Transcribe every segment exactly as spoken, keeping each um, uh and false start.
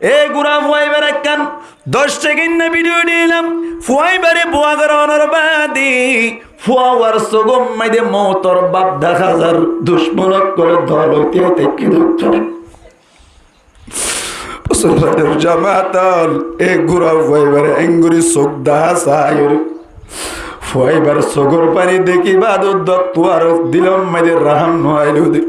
E gura fua ibare ekkán doc sekend bidiyó dilam. Fua ibare bua gorónor baade fua ibár sukór maze moutor báb dahá zar, ducmon ókkole dol óite táke de. Musolmanor jamaat ól, e gura fua ibare engorí suk dahá saiyóre, fua ibár sukór faní dekí baade tuáñr dilor maze rahám no ailde.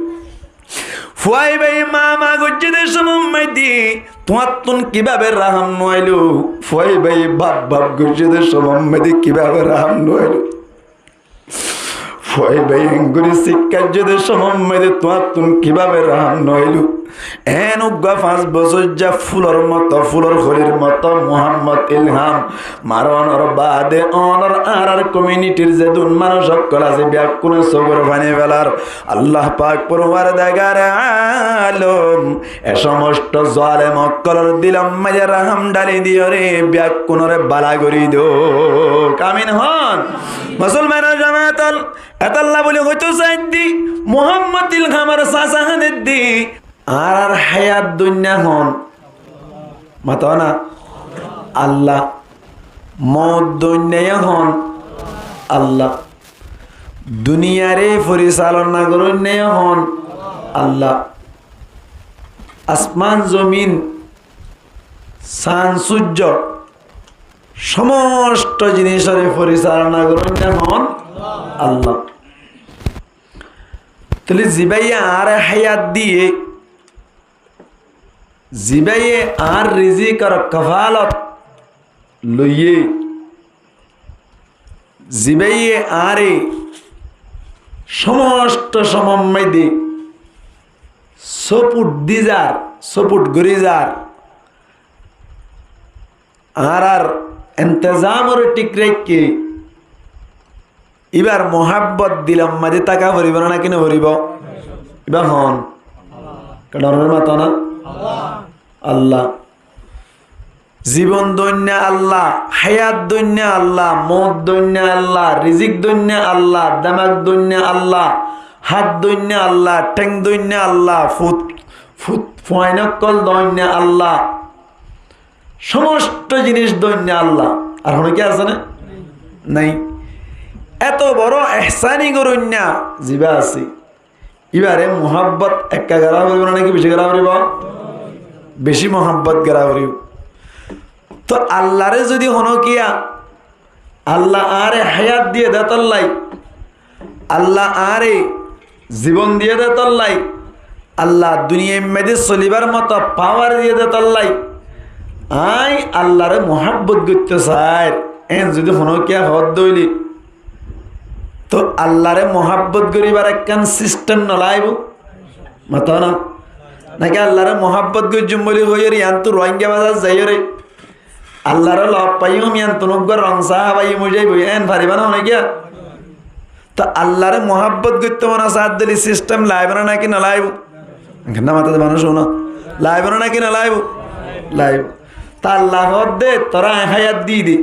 Fua ibaye ma ma goijjé de cómot maze tuáñttún kibábe rahám no ailde? Fua ibaye baf baf goijjé de cómot maze kibábe rahám no ailde? Fua ibaye engorí sikkáijje de cómot maze tuáñttún kibábe rahám no ailde? En uggwá fañs bosóijja fulor moto, fulor holir moto Muhammad Ilham marónor baade onor añárar komiunitir zedún manúc ókkol asé, beggúne sukór faní felar. Allah pak forwardegare alom e somosto zalem ókkolor dilor maze rahám dháli diyóre beggúnore bála gorí douk. Amin hon. Musolmanor jamaat ól, etolla buli hoito saidde, Muhammad Ilhamor sasa hán edde, añárar háyat doinna hon? Mato na? Allah. Mout doinna hon? Allah. Duniyare foricalona goróinna hon? Allah. Asman zomin, san sujjo, somosto jinisore foricalona goróinna hon? Allah. Tóile zibáye añáre háyat diye, zibáye añár rizikor kafalot loiye, zibáye añáre somosto cómot maze soport di zar, soport gorí zar, añárar entezamore thík raikké, íbar muhábbot dilor maze táka foribó né náki no foribó? Íba hon? Keén dóronor mato na? Allah. Zibon doinna Allah, háyat doinna Allah, mout doinna Allah, rizik doinna Allah, demak doinna Allah, hát doinna Allah, théng doinna Allah, fut, fut, fuain ókkol doinna Allah. Somosto jinis doinna Allah. Ar hono ki asé né? Nai. Eto boro ehsani goróinna zibá asé, íbare muhábbot ekka gorá foribó né náki beci gorá foribó? Beci muhábbot gorá foribó. To Allare zodi hono kiya Allah añáre háyat diye de tollai, Allah añáre zibon diye de tollai, Allah duniyair maze solibar moto pawar diye de tollai, añí Allare muhábbot goitto sair, en zodi hono kiya hoó de óile, to Allare muhábbot goríbar ekkán sistem no laibo? Mato na? Náki Allare muhábbot goijjum buli hoiyóre iántu Rohingya bazar zaiyóre Allare lof faiyum, iántu uggwá rong sá hábaiyum, ói zaiboi, en faribá né hono kiya? To Allare muhábbot goitto mone saá de óile sistem laibo né náki no laibo? Keén mato de manúc, cúno. Laibo né náki no laibo? Laibo. To Allah hoó de, toré añí háyat di de,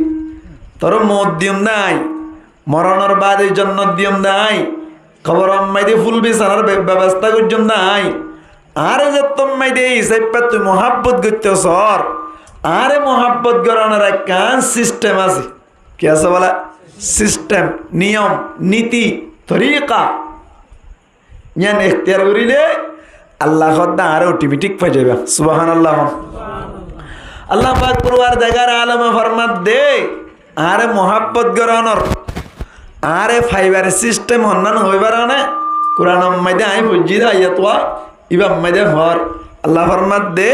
toré mout diyum de añí, moronor baade jonnot diyum de añí, koboror maze ful bisanar be-, bebosta goijjum de añí. Añáre zettót maze de e hísafe tui muhábbot goitto sór, añáre muhábbot gorónor ekkán sistem asé. Ki asé bóla? Sistem, niyom, niti, torika. Yián ektiyar goríle Allah hoó de añáre otometik fai zaiba. Subhanallah. Allah pak forwardegare alome formá de, añáre muhábbot gorónor, añáre faibar sistem honnán hoibar né? Kuranor maze añí foijjí de ayat wa, íbar maze hoór, Allah formá de,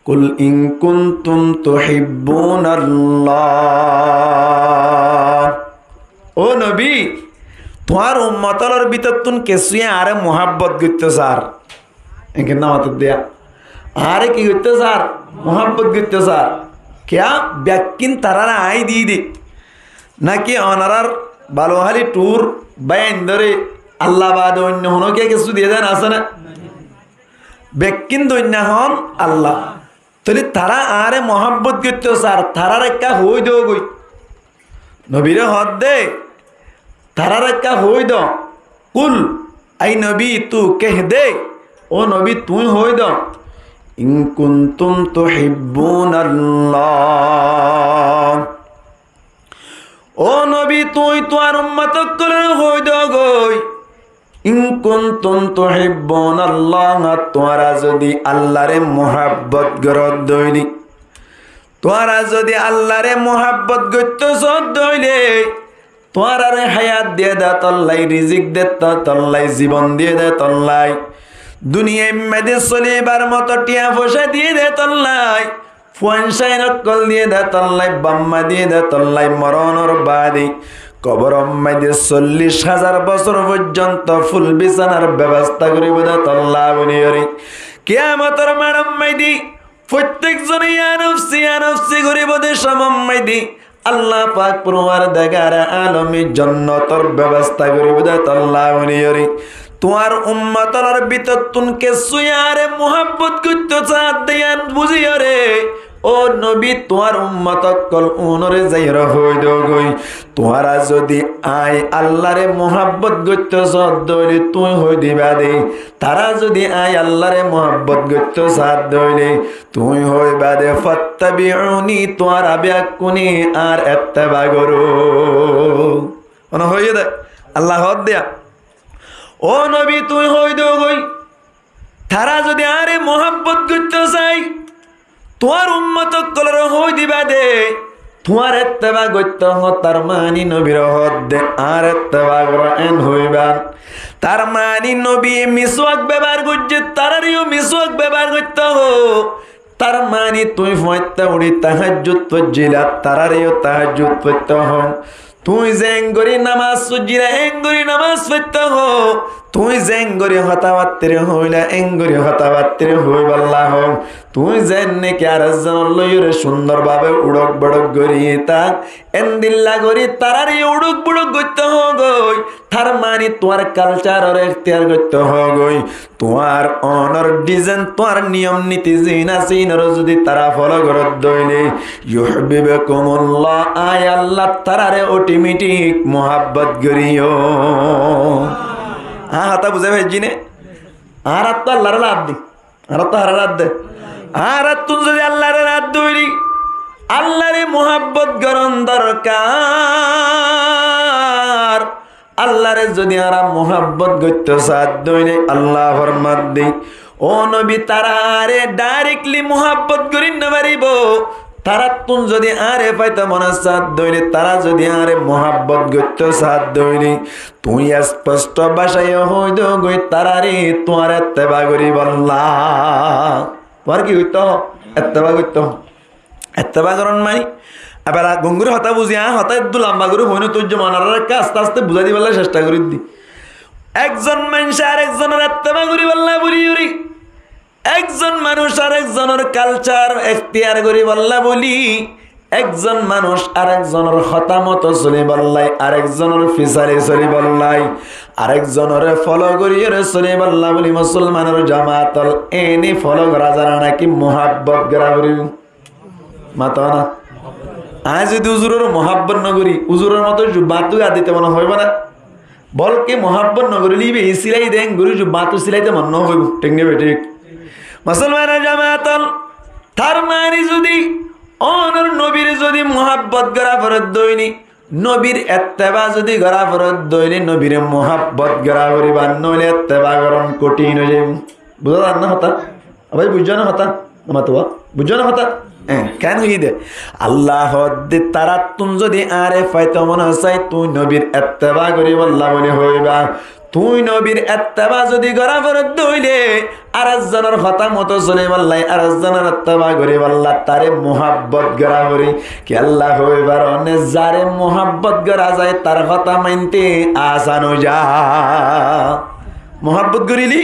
قل إن كنتم تحبون الله. Ó nobi, tuáñr ummot ólor bútottún kessúye añáre muhábbot goitto sar. Enke no mato de. Añáre ki goitto sar? Muhábbot goitto sar. Kiyá? Bekkín taráre añí di de. Náki onorár balo háli thur báiyain dóre Allah baade oinno hono kiyá kessú diye de asé né? Bekkín doinna hon Allah. Tóile tará añáre muhábbot goitto sar, taráre ekká hoói do goi. Nobire hoó de, taráre ekká hoói do. قل, ai nobi, tu keh de, ó nobi, tuñí hoói do. إن كنتم تحبون الله. Ó nobi, tuñí tuáñr ummot ókkolore hoói dogói, إن كنتم تحبون الله, tuáñra zodi Allare muhábbot goródde óile, tuáñra zodi Allare muhábbot goitto soódde óile, tuáñrare háyat diyé dé tollái, rizik diyé dé tollái, zibon diyé dé tollái, duniyair maze solibar moto thiañ foicá diyé dé tollái, fuain sáin ókkol diyé dé tollái, bafmá diyé dé tollái, moronor baade koboror maze sollic házar bosór foijjonto ful bisánar bebosta goríbo dé tollá buli yóre, kiyamotor maçor maze fottek zone ya nofsi, ya nofsi goríbo dé somor maze Allah pak forwardegare alome jonnotor bebosta goríbo dé tollá buli yóre. Tuáñr ummot ókkolor bútottún kessú añáre muhábbot goitto saádde yián buzí yóre, ó nobi, tuáñr ummot ókkol unóre zaiyóre hoói dogói, tuáñra zodi añí Allare muhábbot goitto soódde óile tuñí hoói diba dé, tará zodi añí Allare muhábbot goitto saádde óile tuñí hoóiba dé, فاتبعوني, tuáñra beggúne añár etteba goró. Mone hoiyé dé, Allah hoódde, ó nobi, tuñí hoói dogói, tará zodi añáre muhábbot goitto saái, tuáñr ummot ókkolore hoói diba dé, tuáñr etteba goitto hoó, tar mani nobire hoódde, añár etteba goró, en hoóiba. Tar mani nobiye miswak bebohár goijjé, taráre yó miswak bebohár goitto hoó. Tar mani tuñí fuañitta uçí tahajjud foijjíla, taráre yó tahajjud foitto hoó. Tuñí zeén gorí namás foijjíla, eén gorí namás foitto hoó. Tuñí zeén gorí hotábattáre hoóila, eén gorí hotábattáre hoóiballa hoó. Tuñí zeén niki arezzonor lói yóre cúndor babe uçók boçók gorí táko, endilla gorí taráre yó uçók boçók goitto hoó goi. Tar mani tuáñr kalcárore ektiyar goitto hoó goi. Tuáñr onor dhizain, tuáñr niyom niti ziín asé, iínoré zodi tará folo goródde óile, يحببكم الله, añí Allah taráre otometik muhábbot goijjum. Añí hotá buzái faijjí né? Añárattú Allaré laf dé. Añárattú haré laf dé? Añárattún zodi Allaré laf dóri, Allaré muhábbot gorón dorkar. Allaré zodi añára muhábbot goittó saádde óile, Allah formadde, ó nobi, tará añáre directly muhábbot gorí nofaribó. Taráttun zodi añáre faitó mone saádde óile, tará zodi añáre muhábbot goittó saádde óile, tuñí esposto bácaye hoóido goi, taráre tuáñr etteba goríbolla. Tuáñr ki goittó? Etteba goittó. Etteba gorón mani, ebela gom gorí hotá buzí, añí hotá eddur lamba gorí hoói no toijjum, onoráre ekka aste aste buzái dibálla cesta gorí di. Ekzon maincé arekzonor etteba goríbolla buli gorí, ekzon manúic arekzonor kalcár ektiyar goríbolla buli, ekzon manúic arekzonor hotá moto solíbolla, arekzonor fisali solíbolla, arekzonoré folo goríyoré solíbolla buli, musolmanor jamaat ól, ene folo gorá zana náki muhábbot gorá foribó? Mató na. Añí zodi uzuroré muhábbot nogorí, uzuror moto jubba át tuwa dite mone hoibó na? Bolke muhábbot nogoríle íba e silai de, engorí jubba át silai de mone nohoibó, thík né bethík? Musolmanor jamaat ól, tar mani zodi onor nobiré zodi muhábbot gorá foredde óile, nobir etteba zodi gorá foredde óile, nobiré muhábbot gorá foribó, ar noóile etteba gorón kothin ói zaibó. Buzá zar na hotá? Abái buijjó na hotá? Amar tuwa buijjó na hotá? Eñ, keén hoiyé de? Allah hoódde, taráttun zodi añáre faitó mone sai, tuñí nobir etteba goríbolla buli hoibá. Tuñí nobir etteba zodi gorá foredde óile, arekzonor hotá moto solíbolla, arekzonor etteba goríbolla, taré muhábbot gorá fori. Kiyólla hoibár ne, zaré muhábbot gorá zai, tar hotá mainte asan ói za. Muhábbot goríle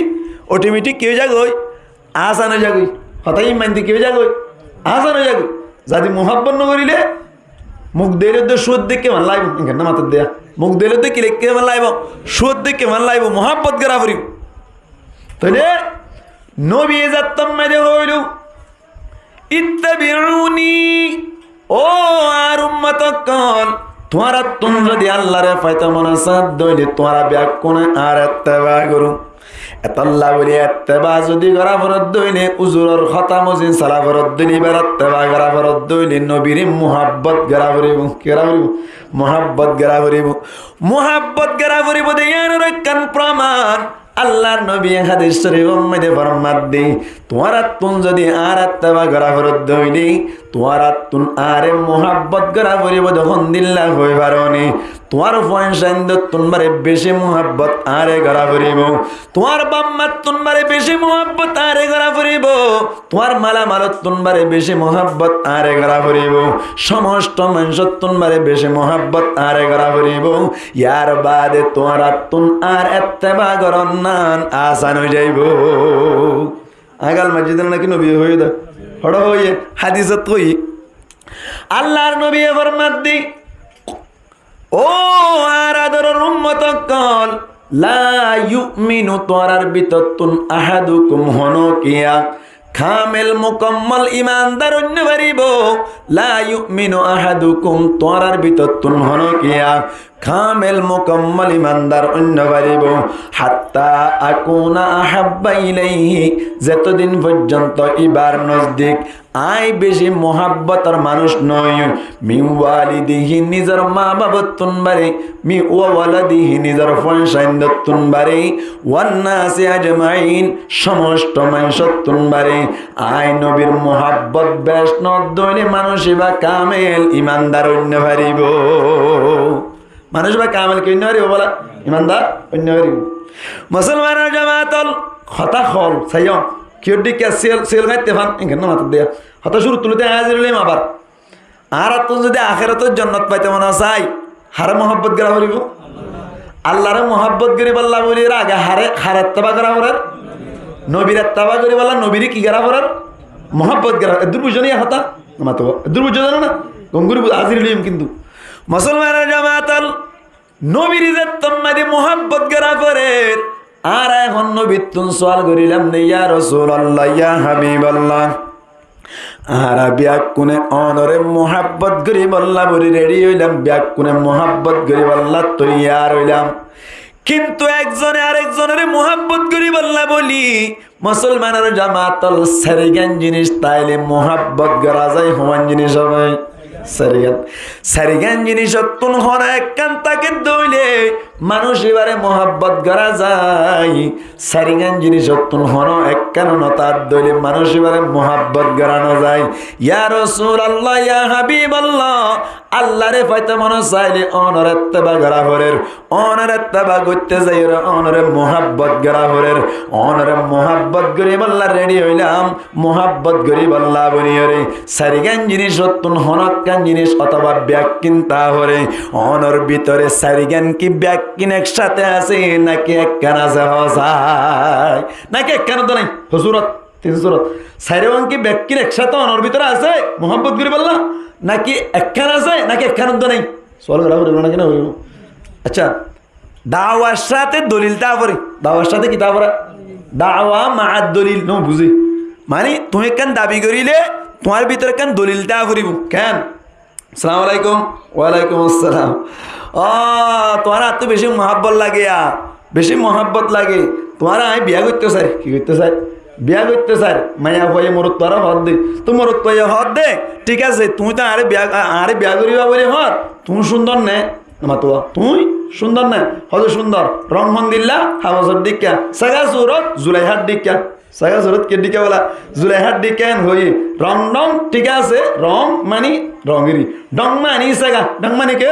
otometik ki ói zagói? Asan ói zagói. Hotá ín mainte ki ói zagói? Asan ói zagói. Zodi muhábbot nogoríle, muk deilé de cúor dekké mane laibo, enggán na matar deya. Muk deilé de ki lekké mane laibo? Cúor dekké mane laibo, muhábbot gorá foribó. Tóile nobiye zattór maze hoóilo, اتبعوني, ó añár ummot ókkol, tuáñrattun zodi Allaré faitó mone saádde óile, tuáñra beggúne añár etteba goró. Etolla buli etteba zodi gora foredde óile, uzuror hotá mozin sola foredde óile, ibar etteba gora foredde óile, nobire muhabbot gora foribo. Ki gora foribo? Muhabbot gora foribo. Muhabbot gora foribo de iyanor ekkán proman. Allar nobiye hádis corifor maze formadde, tuáñrattún zodi añár etteba gora foredde óile, tuáñrattún añáre muhabbot gora foribo de hondilla hoi faróni? Tuáñr fuain saindottún bare beci muhabbot añáre gora foribo. Tuáñr bafmattún bare beci muhabbot añáre gora foribo. Tuáñr malamalottún bare beci muhabbot añáre gora foribo. Somosto manúcottún bare beci muhabbot añáre gora foribo. Yar baade tuáñrattún añár etteba goron nan asan ói zaibo. Añí gal maijjí de naki nobiye hoiyé de? Hoçé hoiyé, hádisot hoiyé. Allar nobiye formadde, ó añár adoror ummot ókkol, la yu'minu, tuáñrar bútottún, ahadukum, honókiya, kamel mukammol imandar ói no faribo. La yu'minu ahadukum, tuáñrar bútottún honókiya kamel mukammol imandar ói no faribo, hatta akuna ahabba ilaihi, zetodin foijjonto ibar nozdik añí beci muhabbotor manúc no ói, min walidihi, nizor maa bafottún bare, mi-, wa waladihi, nizor fuain saindottún bare, wan nasi ajmain, somosto manúcottún bare. Añí nobir muhabbot bec no óile manúc iba kamel imandar ói no faribo. Manúc iba kamel ki ói no faribo bola? Imandar ói no faribo. Musolmanor jamaat ol, hotá hol, saiyó, kiyór dikka siyol, siyol gañitte fan, enggán no mato de. Hotá curu tulite házir óilam abar. Añárattún zodi akérator jonnot faito mone sai, haré muhabbot gora foribo? Allare muhabbot goribolla buli age haré, haré etteba gora forer? Nobir etteba goribolla nobire ki gora forer? Muhabbot gora. Eddur buijjó né hotá? No mato. Eddur buijjó zano na? Gom gori bu-, házir óilam kintu. Musolmanor jamaat ol, nobire zettót maze muhabbot gora forer, añára ehón nobittún sual gorilam de, ya Rosulallah, ya Habiballah, añára beggúne onore muhabbot goribolla buli redi óilam, beggúne muhabbot goribolla toiyar óilam. Kintu ekzone arekzonore muhabbot goribolla buli, musolmanor jamaat ol, sairgán jinis táile muhabbot gora zai, hoón jinis óibo? Sairgán. Sairgán jinisottún hono ekkán táke de óile manúc ibare muhabbot gora zai. Sairgán jinisottún hono ekkán no táke de óile manúc ibare muhabbot gora no zai. Ya Rosulallah, ya Habiballah, Allare faito mone saile onor etteba gora forer, onor etteba goitte zaiyore onore muhabbot gora forer, onore muhabbot goribolla redi óilam, muhabbot goribolla buniyore. Sairgán jinisottún hono ekkán jinis otoba beggín táke fore, onor bútore sairgán ki beggín eksáte asé naki ekkán asé hosai? Naki ekkán de nai? Hosurot, tin surot. Sairgán ki beggín eksáte onor bútore asé muhabbot goribolla? Naki ekkán asé, naki ekkán de nai? Sual gora foribo naki no foribo? Accá, dawar sáte dolil táke fore. Dawar sáte ki táke fore? Dawa ma'a dolil, no buzí. Mani, tuñí ekkán dabi gorile, tuáñr bútore ekkán dolil táke foribo. Ken? Assalamu alaikum. Walaikum assalam. Ó, tuáñre añáttu beci muhabbot lage, beci muhabbot lage. Tuáñre añí biya goitto sai. Ki goitto sai? Biya goitto sai. Maiyafuaye morotfuare hoódde. Toi morotfuaye hoódde, thík asé, tuñí to añáre biya, añáre biya goriba buli hoór. Tuñí cúndor né? No mato. Tuñí cúndor né? Hoódde cúndor. Rong hondilla? Habasor dhikka. Saga surot Zulaihar dhikka. Saga surot ki dhikka bola? Zulaihar dhikka en hoiye. Rong dhong, thík asé, rong mani rongiri. Dhong mani saga. Dhong mani ki?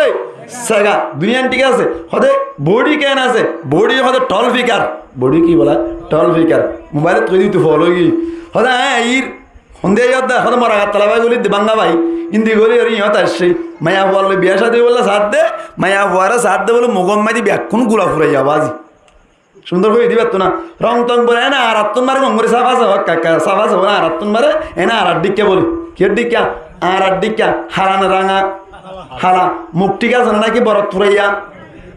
Saga. Duniyan thík asé. Hoódde body ken asé? Body hoódde tall figure. Body ki bola? Tall figure. Mobile ot hoi dito follow ki. Hoódde añí aiyír. Honde aiyódde? Hoódde mor Agartala bái goli de, Banga bái. Indi goli ori iyót aiccé. Maiyafuar loi biya cádi óibolla saádde. Maiyafuare saádde bóle mugor maze bekkún gula furaiya bazi. Cúndor hoi di fatto na. Rong tong bole ene añárattún mare, gom gori sáf asé, hok kaka, sáf asé bole añárattún mare, ene añárar dhikka bole. Kiyór dhikka? Añárar dhikka. Hala ne ranga? Hala. Muk thík asé né naki borot furaiya?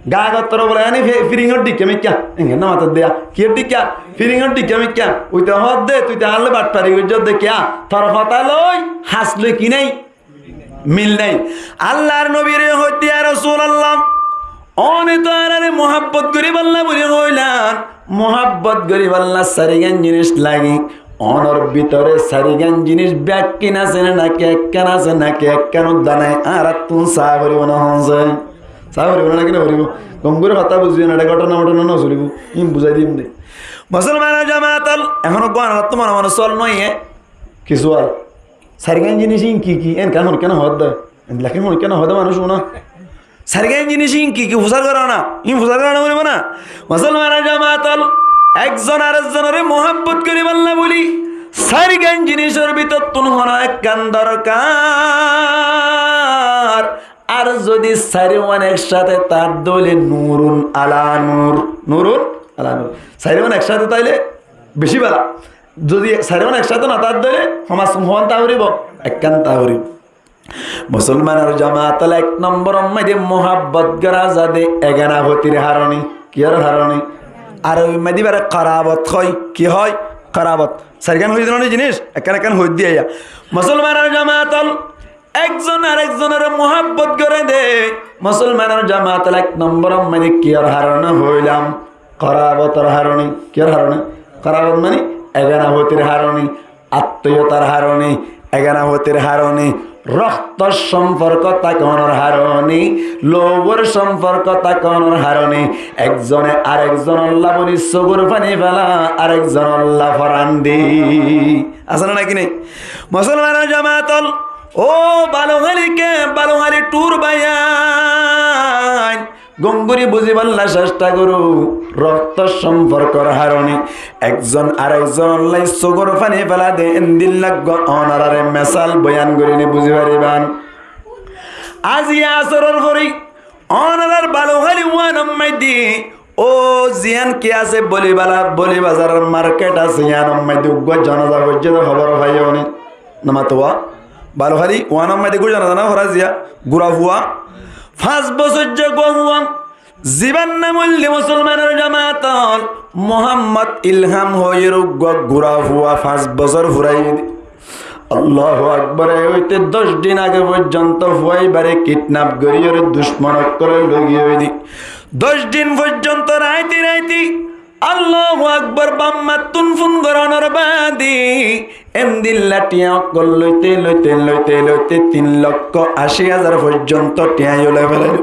Gaa gottoro bole ene fi-, firingor dhikka mikka. Enge no mato de ya. Kiyór dhikka? Firingor dhikka mikka. Ui to hoódde, tui to añár loi batfari goijjós de kiya? Tor hotá loi has loi ki nai? Mil nai. Allar nobire hoódde, ya Rosulallah, one to añáre muhabbot goribolla buli hoilan, Muhábbot goríballa sairgán jiníc lage. Ónor bútore sairgán jiníc bekkín asé né náki ekkán asé náki ekkán uddá nái? Añárattún saá foribó né hoón saá? Saá foribó né náki noforibó? Gom gorí hotá buzíyo né, eçé góthona-mothona nosolibó. Ín buzái diyum dé. Musolmanor jamaat ól, ehón uggwá añárattú mone mone sóol noóiye. Ki sóol? Sairgán jiníc ín ki ki? Eén kiyá honikká nohoódde? Eén kiyá honikká nohoódde manúic uná? Sairgán jiníc ín ki ki? Fusár goró na. Ín fusár gorá noforibó na? Musolmanor jamaat ól, ekzon arekzonoré muhábbot goríballa bóli sairgán jinícor bútottún honó ekkán dorkar. Ar zodi sairgán eksáte táke dé óile nurun ala nur, nurun ala nur. Sairgán eksáte táile beci bála. Zodi sairgán eksáte no táke dé óile hom az hom hoón táke foribó? Ekkán táke foribó. Musolmanor jamaat ól, ek nombor ot maze muhábbot gorá za dé egana fotir haroné. Kiyór haroné? Arobi maze ibáre korabot hoó. Ki hoó? Korabot. Sairgán hoiyé dé noné jiníc, ekkán ekkán hoiyé dé aiyá. Musolmanor jamaat ól, ekzon arekzonoré muhábbot goré dé. Musolmanor jamaat ól, ek nombor ot maze kiyór haroné hoilam? Korabotor haroné. Kiyór haroné? Korabot mani egana fotir haroné, attiyotar haroné, egana fotir haroné, roktor somporko táke ónor haroné, loubor somporko táke ónor haroné, ekzone arekzonolla bóli sógor faní fela, arekzonolla foran di. Asé né náki nái? Musolmanor jamaat ól, ó Baluháli ke, Baluháli thur báiyain, gom gorí buzíballa cesta goró, roktor somporkor haroné ekzon arekzonolla sógor faní fela dé, endilla uggwá ónoráre mesal boyan gorí né buzí faribán. Aijja asóror fore ónorar Baluháli uán ot maze ó ziyán ki asé, Boli bala-, Boli bazaror market asé, yían ot maze uggwá zonaza foijjé dé hóbor faiyó né? Nomatuwa. Baluháli uán ot maze uggwá zonaza no fora ziya, gura fua. Fañs bosóijja gura fua. Zibár nam óilde musolmanor jamaat ól, Muhammod Ilham hoiyóre uggwá gura fua fañs bosór furaiyé dé. Allahu Akbar, e óite doc din age foijjonto fua ibáre kidnap goríyore ducmon ókkole loi giyói dé. Doc din foijjonto raiti raiti Allahu Akbar baf mattún fún gorónor baade endilla thiañ ókkol loite loite loite loite tin lokko aci házar foijjonto thiañ yói felailó.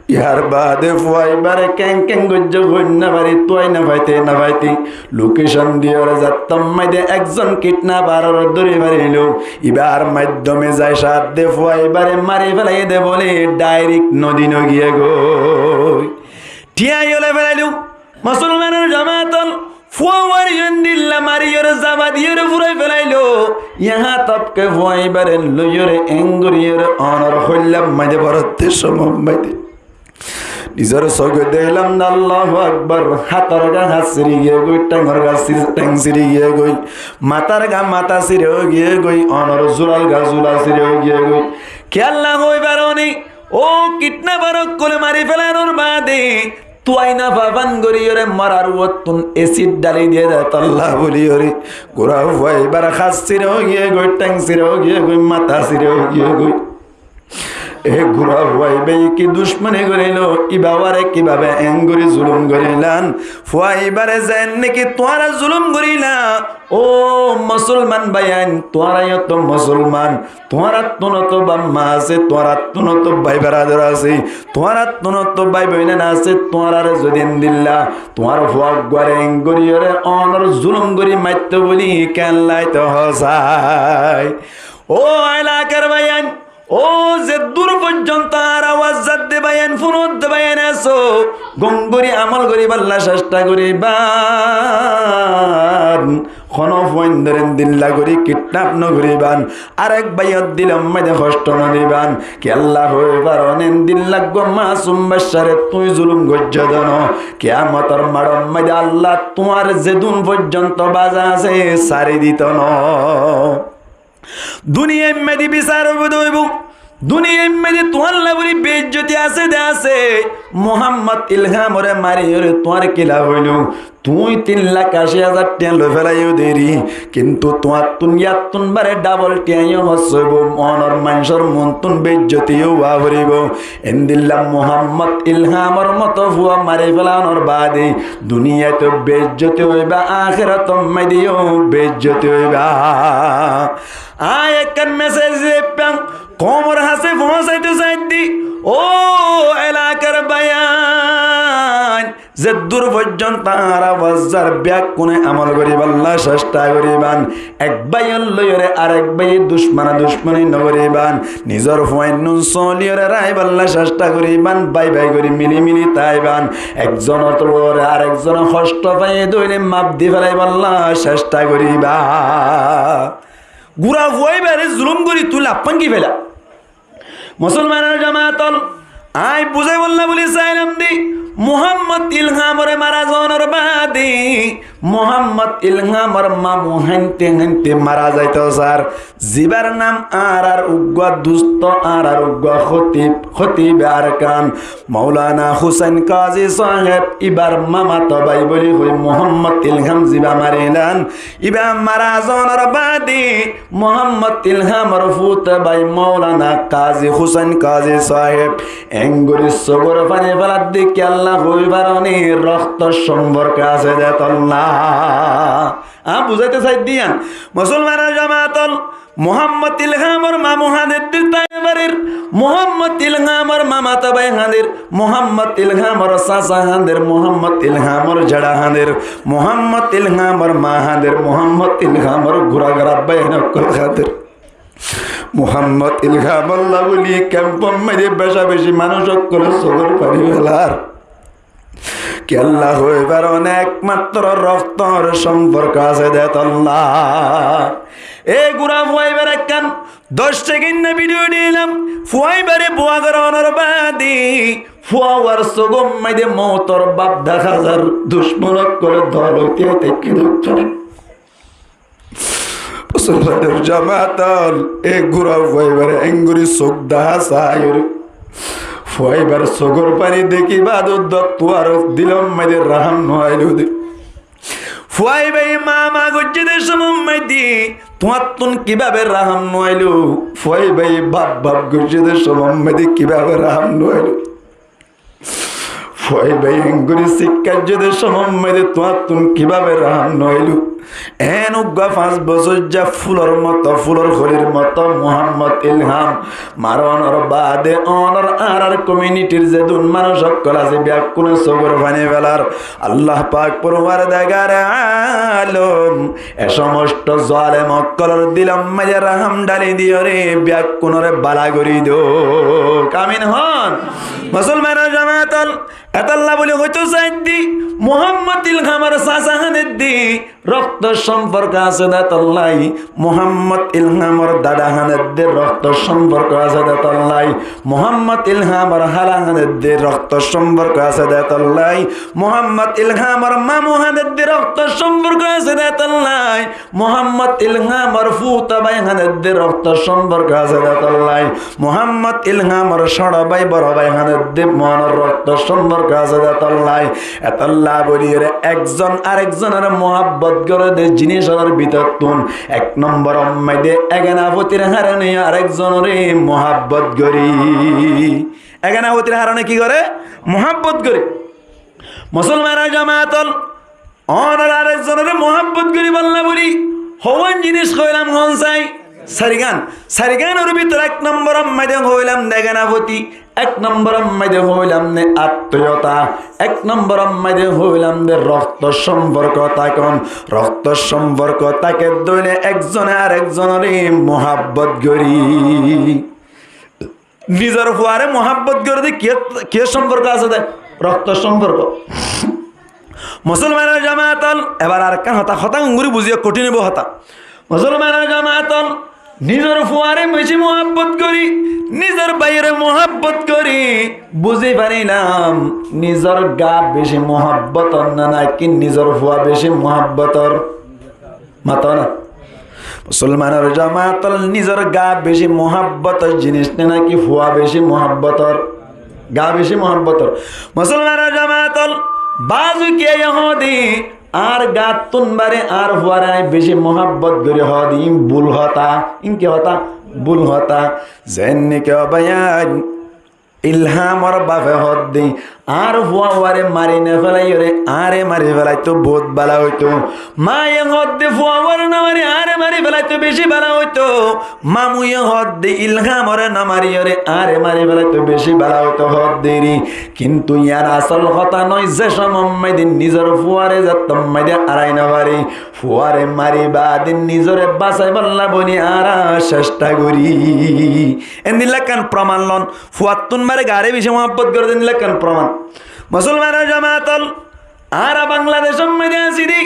Yar baade fua ibáre keén keén goijjé hoói no fari, tuai no faite no faite, location diyóre zattót maze ekzon kidnaparore dóri farilo. Ibár maiddome zai saádde fua ibáre mari felaiyé dé bóli dairek nodi no giyé goi. Thiañ yói felailó. Musolmanor jamaat ól, fua uáre endilla mariyóre zaba diyóre furai felailó. Yahá tok ke fua ibáre loiyóre engoríyore onor hóillar maze borotte somot maze nizor sóge deiklam dé, Allahu Akbar, hátor gá hát siri giyé goi, théngor gá siri, théng siri giyé goi, matar gá mata siri giyé goi, onor zulal gá zula siri giyé goi. Kiyólla hoói faro né? Ó kidnapar ókkole mari felanor baade tuai no fafán goríyore morar uottún esid dhali diyé dé tolla bóliyoré gura fua ibár hát siri giyé goi, théng siri giyé goi, mata siri giyé goi. E gura fua ibáye ki ducmoni gorílo, ibá uáre kibábe engorí zulum gorílan? Fua ibáre zeén niki tuáñra zulum goríla, ó musolman báiyain, tuáñra yó to musolman, tuáñrattún ó to baf ma asé, tuáñrattún ó to bái baradar asé, tuáñrattún ó to bái boináin asé, tuáñrare zodi endilla tuáñr fua uggwáre engoríyore onor zulum gorí maitto bóli keénlla ito hoó sai? Ó elakar báiyain, ó zeddúr foijjonto añár awaz zadde báiyain, fúnodde báiyain asó, gom gorí amol goríballa cesta goríban. Honó fuaindóre endilla gorí kidnap no goríban. Arek báiyor dilor maze hosto no diban. Kiyólla hoói faro né, endilla uggwá masum baccáre tuñí zulum goijjó dé no, kiyamotor maçor maze Allah tuáñr zedún foijjonto baza asé sári dito no. Duniyair maze bisar óibo dé óibo. Duniyair maze tuáñlla buli beizzoti asé de asé. Muhammod Ilhamore mariyóre tuáñr ki laf óilo? Tuñí tin lak aci házar tiañ loi félaiyó deri, kintu tuáñttún yáttun bare dabol tiañ yó hóros óibo, onor maincór muntún beizzoti yó ówa foribó. Endilla Muhammod Ilhamor moto fua mari félanor baade duniyait beizzoti óiba, ahérator maze yó beizzoti óiba. Aññí ekkán mesej diyé, koumor hañsé foóñsaito saiddi, ó elakar báiyain, zeddur foijjonto añára buzár beggúne amol goríballa cesta goríban. Ek báiyor loiyóre arek báiye ducmona ducmoni nogoríban. Nizor fuainnún sóliyoré raiballa cesta goríban. Bái bái gorí mili mili táiban. Ekzonor uore arekzone hoctho faiyé de óile maf di félaiballa cesta goríba. Gura fuaibare zulum gorí tui laf báñgi féla. Musolmanor jamaat ol, aññí buzáibolla buli sailám de, Muhammod Ilhamore mara zonor baade Muhammod Ilhamor mamu háinte háinte mara zaito sar. Zibar nam añárar uggúa dusto, añárar uggúa hótib, hótibe arkan, Moulana Husain Kazi sáheb, ibar mamato bái buli hoi Muhammod Ilham ziba marilan, iba mara zonor baade Muhammod Ilhamor fut bái Moulana Kazi Husain Kazi sáheb enggori sogor faní félar de kiyólla hoibar, oni roktor somporko asé de tolla. Aññí buzáito saiddi yián, musolmanor jamaat ol, Muhammod Ilhamor mamu hañder de taibarir, Muhammod Ilhamor mamato bái hañder, Muhammod Ilhamor sasa hañder, Muhammod Ilhamor jeça hañder, Muhammod Ilhamor ma hañder, Muhammod Ilhamor gura gura báiyain okkol hañder. Muhammod Ilhamolla buli kempor maze beca beci manúc okkole sogor faní félar. Kiyólla hoibar, oni ekmatro roktor somporko asé de tolla. E gura fuaibar ekkán doc sekend bidiyo dilam, fuaibare bua goronor baade fuawar sogor maze moutor baf dahá zar, ducmon okkole dol óite óite ki doktor. Musolmanor jamaat ol, e gura fuaibare enggori suk dahá saiyóre, fuaibar sogor faní dekí baade tuáñr dilor maze rahám no ailo de. Fuaibaye mama goijjé de somot maze tuáñttún kibábe rahám no ailo? Fuaibaye baf baf goijjé de somot maze kibábe rahám no ailo? Fuaibaye enggori sikkaijjé de somot maze tuáñttún kibábe rahám no ailo? En uggúa fañs bosóijja fulor moto, fulor holir moto Muhammod Ilham maronor baade onor añárar komiunitir zedún manúc okkol asé beggúne sogor faní félar. Allah pak forwardegare alom e somosto zalem okkolor dilor maze rahám dhali diyoré beggúnore bala gorí douk. Amin hon. Musolmanor jamaat ol, etolla buli hoito saiddi, Muhammod Ilhamor sasa hañder de roktor somporko asé de tolla, Muhammod Ilhamor dada hañder de roktor somporko asé de tolla, Muhammod Ilhamor hala hañder de roktor somporko asé de tolla, Muhammod Ilhamor mamu hañder de roktor somporko asé de tolla, Muhammod Ilhamor futo bái hañder de roktor somporko asé de tolla, Muhammod Ilhamor cóço bái boro bái hañder de monor roktor somporko asé de tolla. Etolla buli re ekzon arekzonore muhabbot gore de jinisor bútottún ek nombor maze egana fotir harone arekzonore muhabbot gori. Egana fotir harone ki gore? Muhabbot gori. Musolmanor jamaat ol, onor arekzonore muhabbot goríballa buli howan jinis hoilam hon sai? Sarigan. Sariganor bútore ek nombor maze hoilam de egana foti, ek nombor maze hoilam de attoiyota, ek nombor maze hoilam de roktor somporko tákon. Roktor somporko táke de óile ekzone arekzonore muhabbot gori. Nizor fuare muhabbot gore de kiyór, kiyór somporko asé de? Roktor somporko. Musolmanor jamaat ol, ebar arekkán hotá, hotá enggori buzíyo, kothín óibo hotá. Musolmanor jamaat ol, nizor fuare beci muhabbot gori, nizor báiyore muhabbot gori, buzi farilam, nizor ga beci muhabbotor na, naki nizor fua beci muhabbotor? Mato na. Musolmanor jamaat ól, nizor gaa beci muhabbotor jinis né náki fua beci muhabbotor? Gaa beci muhabbotor. Musolmanor jamaat ól, baáz uggwáye hoóde, añár gaattún baré añár fuare añí beci muhabbot gorí hoóde, iín bul hotá. Iín ki hotá? Bul hotá. Zeén niki báiyain, Ilhamor bafe hoódde, añár fuaware mari nofélaiyóre añáre mari félaitó boóut bála óito. Maye hoódde, fuaware nomari añáre mari félaitó beci bála óito. Mamuye hoódde, Ilhamore nomariyóre añáre mari félaitó beci bála óito hoódde ri. Kintu yián asól hotá noó, ze cómot maide nizor fuare zettót maide arai nofare, fuare mari baade nizore basaibólla bóli añára cestha gorí. Endilla ekkán foroman lon. Fuattún baré gaare beci muhabbot goré de endilla ekkán foroman. Musolmanor jamaat ól, añára Bangladecór maide así de,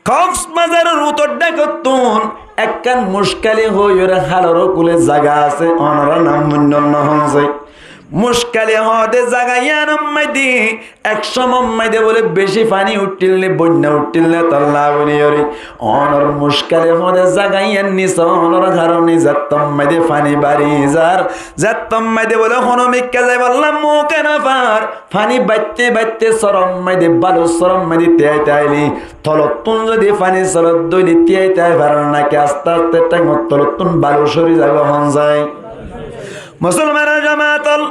Koksbazaror utor dhákottún ekkán Muckali hoiyóre hálor kule zaga asé, onora nam fuinno no hon sai. Muckali hoóde zaga yiánor maide ek cómot maide bóle beci faní uiththíl né, boinna uiththíl né, tolla bóli yóre. Onor Muckali hoóde zaga yián nise onor haróne zettót maide faní bari zar, zettót maide bóle hono mikká zaibólla mouka nofar, faní baitte baitte sórot maide, balur sórot maide tiyai tiyai aile, tolottún zodi faní sórot dóile tiyai tiyai fare né náki aste aste théngor tolottún balu córi zaibo, hon sai? Musolmanor jamaat ól,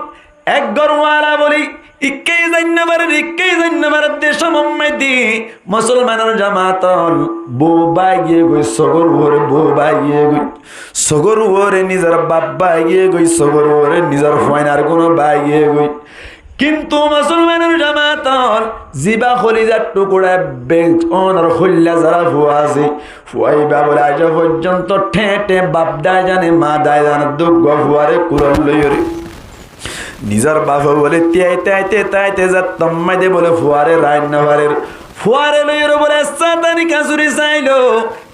ek gór wala bóli ikká zai nofarer, ikká zai nofarer de cómot maide, Musolmanor jamaat ól, bou bái giyé goi, sogor uore bou bái giyé goi, sogor uore nizor baf bái giyé goi, sogor uore nizor fuain ar kuno bái giyé goi. Kintu Musolmanor jamaat ól, zibá holizar thukura be-, onor hoilla zara fua asé, fua ibá bóle aijja foijjonto thé thé baf dái zane, ma dái zane, duggúa fuare kulot loiyóre nizor bafe bóle tiyai tiyai tiyai tiyai zettót maide bóle fuare raik nofarer. Fuare loiyóre bóle essatáni kasuri sailo,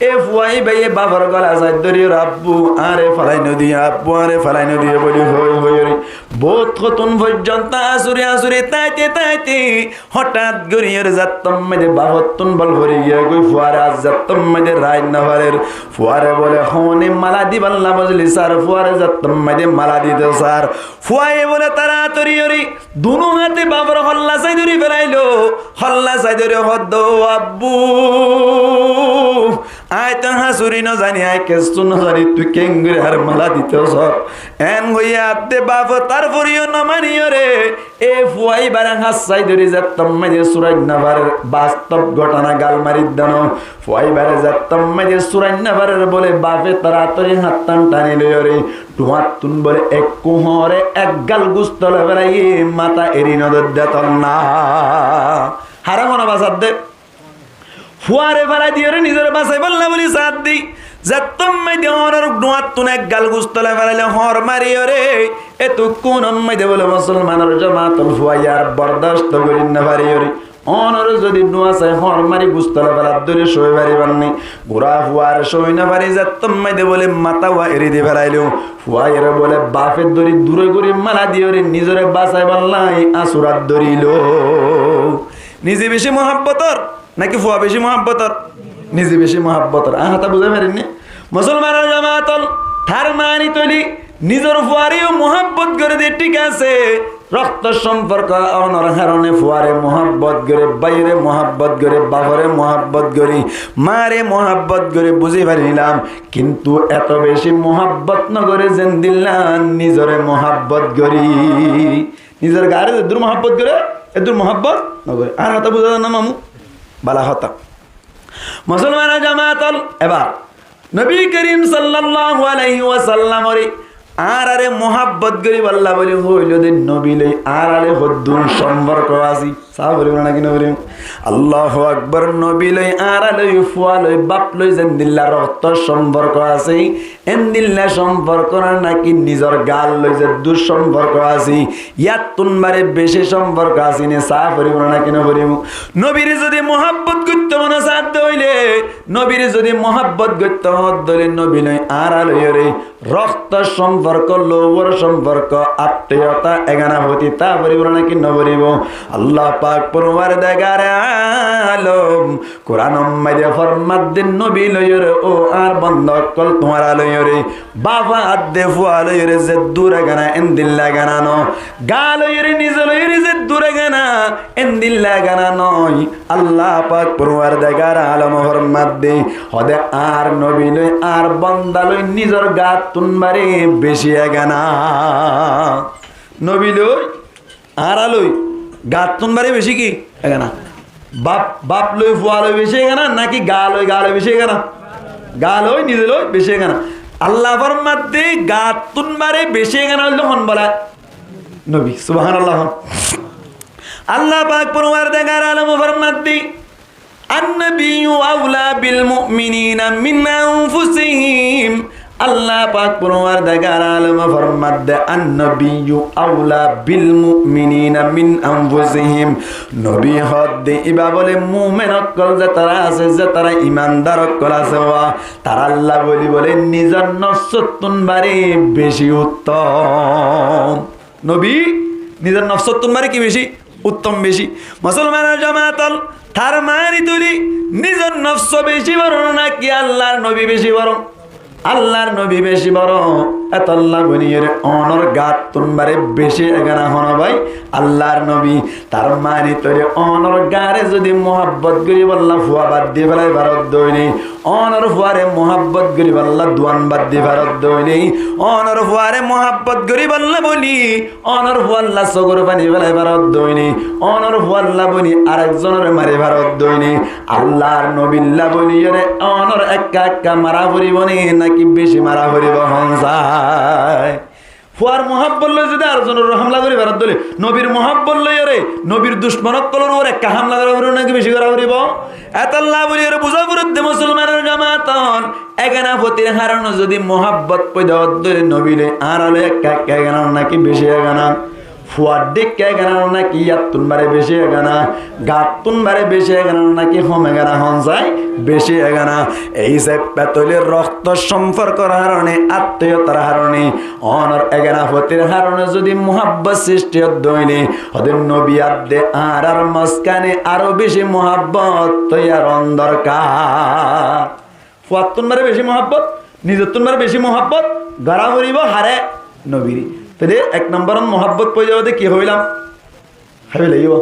e fua ibáye bafor gola sait dóriyóre, "Abbu, añáre félai nodiyo, abbu, añáre félai nodiyo," bóli hoi hoiyóre boóut hottún foijjonto asuri asuri táite táite hotát goríyóre zettót maide bafottún bol fori giyé goi, fuare ar zettót maide raik nofarer. Fuare bóle hone mala dibálla buzli sar, fuare zettót maide mala dito sar. Fuaye bóle toratori yóre dunú háte bafor holla sai dóri félailo, holla sai dóri hoódde, "Ó abbu, añí to hañsuri nozani, añí kessú nozani, tui keéngorí añáre mala dito sor?" Eén hoiyé adde bafe tar foreyó nomaniyóre e fua ibáre hát sai dóri zettót maide surai nofarer, bastob góthona gal mari dóno. Fua ibáre zettót maide surai nofarer bóle bafe toratori háttán thani loiyóre dhuáñttún bóle ekku hoñre ek gal gusto loi félaiye, mata eri nodedde tolla. Haré hono basadde? Fuare félai diyóre nizore basaibólla bóli sadde. Zettót maide onor dhuáñttún ek gal gusto loi félaile hoñr mariyóre, etukkunor maide bóle Musolmanor jamaat ól, fuaye ar bordasto gorí nofariyóre onore zodi dhuáñt sai hoñr mari gusto loi félat dóri sói faribár né? Gura fuare sói nofari, zettót maide bóle mata uá eri di félailo, fuayere bóle bafe dóri dure gorí mala diyóre nizore basaibálla añsurat dórilo. Nize beci muhabbotor náki fua beci muhabbotor? Nize beci muhabbotor. Añí hotá buzái farir né? Musolmanor jamaat ól, tar mani tóile nizor fuareyó muhabbot goré de, thík asé, roktor somporko ónor haróne fuare muhabbot goré, báiyore muhabbot goré, bafore muhabbot goré, mare muhabbot goré, buzí farilám. Kintu eto beci muhabbot nogoré zendilla nizore muhabbot gorí. Nizor gaáre zeddúr muhabbot goré, eddúr muhabbot nogoré. Añár hotá buzá zar né mamu? Bála hotá. Musolmanor jamaat ól, ebar Nobi Kerim sallallahu alaihi wasallamore añárare muhabbot goríbolla bóli hoiló de, nobi loi añárare hoddún somporko asé. Sá foribó né náki no foribó? Allahu Akbar. Nobi loi, añára loi, fua loi, baf loi zendilla roktor somporko asé, endilla somporko né náki nizor gaar loi zeddúr somporko asé, yáttún baré beci somporko asé né? Sá foribó né náki no foribó? Nobire zodi muhabbot goitto mone sadde óile, nobire zodi muhabbot goitto hoódde óile, nobi loi añára loiyóre roktor somporko somporko, lou or somporko, attíyota, egana foti, ta foribó né náki no foribó? Allah pak forwardegare alom Kuranor maze formadde, nobi loiyóre, ó añár bonda ókkol, tuáñra loiyóre, baf adde fua loiyóre zeddur egana, endilla egana no. Gaa loiyóre, nize loiyóre zeddur egana, endilla egana no. Allah pak forwardegare alom formadde, hóde añár nobi loi, añár bonda loi nizor gaattún baré beci egana. Nobi loi, añára loi, gaattún baré beci ki? Egana. Baf, baf loi fua loi beci egana, náki gaa loi gaa loi beci egana? Gaa loi, nize loi beci egana. Allah formadde gaattún baré beci egana óilde hon bola? Nobi. Subhanallah. Allah pak forwardegare alom formadde, النبي أولى بالمؤمنين من أنفسهم. Allah pak forwardegare alom formadde, النبي أولى بالمؤمنين من أنفسهم. Nobi hódde ibá bóle mumen ókkol zetará asé, zetará imandar ókkol asé, wa taralla bóli bóle nizor nofsottún baré beci uttom. Nobi nizor nofsottún baré ki beci? Uttom beci. Musolmanor jamaat ol, tar mani tuli nizor nofso beci boro náki Allar nobi beci boro? Allar nobi beci boro. Etolla bóli yóre onor gaattún baré beci egana hon bái? Allar nobi. Tar mani tuli onor gaare zodi muhabbot goríbolla fua bad di félai farodde óile, onor fuare muhabbot goríbolla duan bad di farodde óile, onor fuare muhabbot goríbolla bóli onor fualla sógor faní félai farodde óile, onor fualla bóli arek zonore mari farodde óile, Allar nobilla bóli yóre onor ekka ekka mara foribó né náki beci mara foribó, hon sai? Fuar muhabbot loi zodi ar zonor hamla gorí farodde óile, nobir muhabbot loi yóre nobir ducmon ókkolor uore ekka hamla gora foribó náki beci gora foribó? Etolla bóli yóre buza foredde musolmanor jamaat ol, egana fotir harone zodi muhabbot foida ódde óile nobi loi añára loi ekka ekka egana náki beci egana? Fuar dhikka egana náki iyattún baré beci egana? Gaattún baré beci egana náki hom egana, hon sai? Beci egana. Ei hísabe tóile roktor somporkor harone, attíyotar harone, onor egana fotir harone zodi muhabbot sristi ódde óile, hóde nobi adde añárar moskane aró beci muhabbot toiyar on dorkar. Fuattún baré beci muhabbot, nizottún baré beci muhabbot gora foribó hare? Nobire. Tóile ek nombor muhabbot foida ódde ki hoilam? Háiba laibo.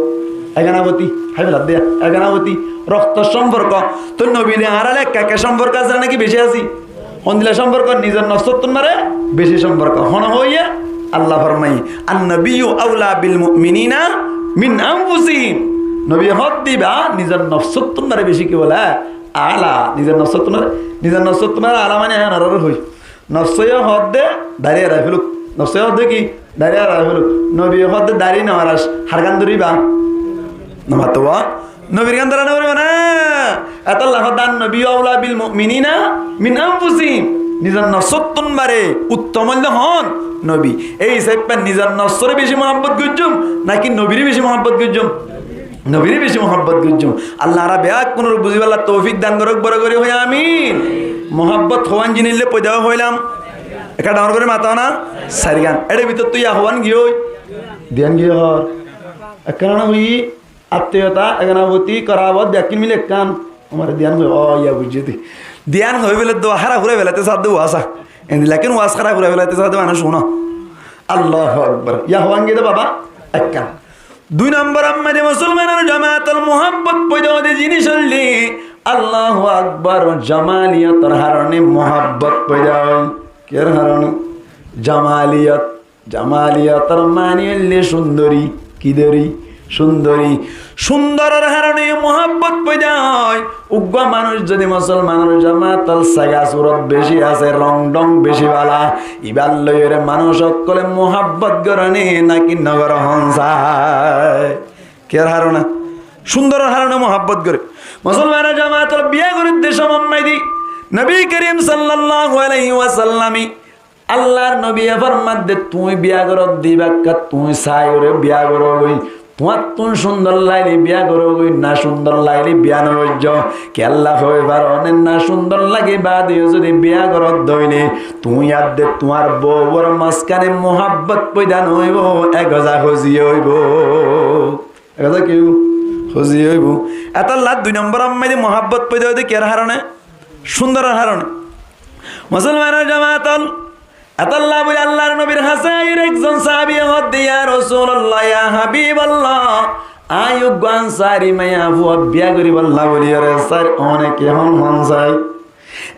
Egana foti, háiba laibo de, egana foti, roktor somporko. Toi nobi loi añárar ekka ekka somporko asé náki beci asé? Hondilla somporko? Nizor nofsottún baré beci somporko. Hone hoiye? Allah formaiye, النبي أولى بالمؤمنين من أنفسهم. Nobi hódde ibá nizor nofsottún baré beci ki bole? Ala, nizor nofsottún baré, nizor nofsottún baré ala mani añára hoi. Nofsoye hódde dari erai feluk. Nofsoye hódde ki? Dari erai feluk. Nobiye hódde dari no eras, hargán dóriba? No matto ba? Nobir gán dóra no foribo na? Etolla hódde النبي أولى بالمؤمنين من أنفسهم. Nizor nofsottún baré uttom óilde hon? Nobi. Ei hísabe nizor nofsore beci muhabbot goijjum náki nobire beci muhabbot goijjum? Nobire beci muhabbot goijjum. Allah añára beggúnore buzibálla toufik dan gorouk, boro gorí hoi amin. Muhabbot hoán jinis loi foida ói hoilam? Ekka dangor gorí mato na? Sairgán. Ere bútottu ya hoán giyói? Diyán giyói hoór. Ekkán na hoi, attíyota, egana foti, korabot, bekkún mili ekkán. Amare diyán hoi, ó, ya buijjé de. Diyán hoi bele do, hára fúrai felaite sádde wasa. Endilla ekkán was hára fúrai felaite sádde manúic cúno. Allahu Akbar. Ya hoán giyé de baba, ekkán. Dui nombor ammáde musolmanor jamaat ol, muhabbot foida ódde jinis óilde, Allahu Akbar, jamaliyotor harone muhabbot foida ói. Kiyór harone? Jamaliyot. Jamaliyotor mani óilde cúndori. Ki dori? Cúndori. Cúndoror harone muhabbot foida ói. Uggwá manúic zodi musolmanor jamaat ol, sega surot beci asé, rong dhong beci bála, ibár loi yóre manúic ókkole muhabbot gore né náki no gore, hon sai? Kiyór harone? Cúndoror harone muhabbot gore. Musolmanor jamaat ol, biya goredde cómot maze Nobi Korim sallallahu alaihi wasallame Allar nobiye formadde, tuñí biya goródde ibá ekká, tuñí saiyóre biya gorógoi, Tuáñttún cúndor laile biya gorógoi, na cúndor laile biya no goijjó. Kiyólla hoói faróne, na cúndor lage baade yó zodi biya goródde óile, tuñí adde tuáñr bouwor mazkáne muhábbot foida no óibo, ek hoza hozi óibo. Ek hoza ki óibo? Hozi óibo. Etólla dui nombor ot maze muhábbot foida óiye de kiyór haróne? Cúndoror haróne. Musolmanor jamaat ol, etólla buli Allar nobir hañsé aiyóre ekzon sahabiye hoódde, "Ya Rosulullah, ya Habiballah, añí uggwá ansari maiyafua biya goríbolla buliyóre sair, one ki hon hon sai?"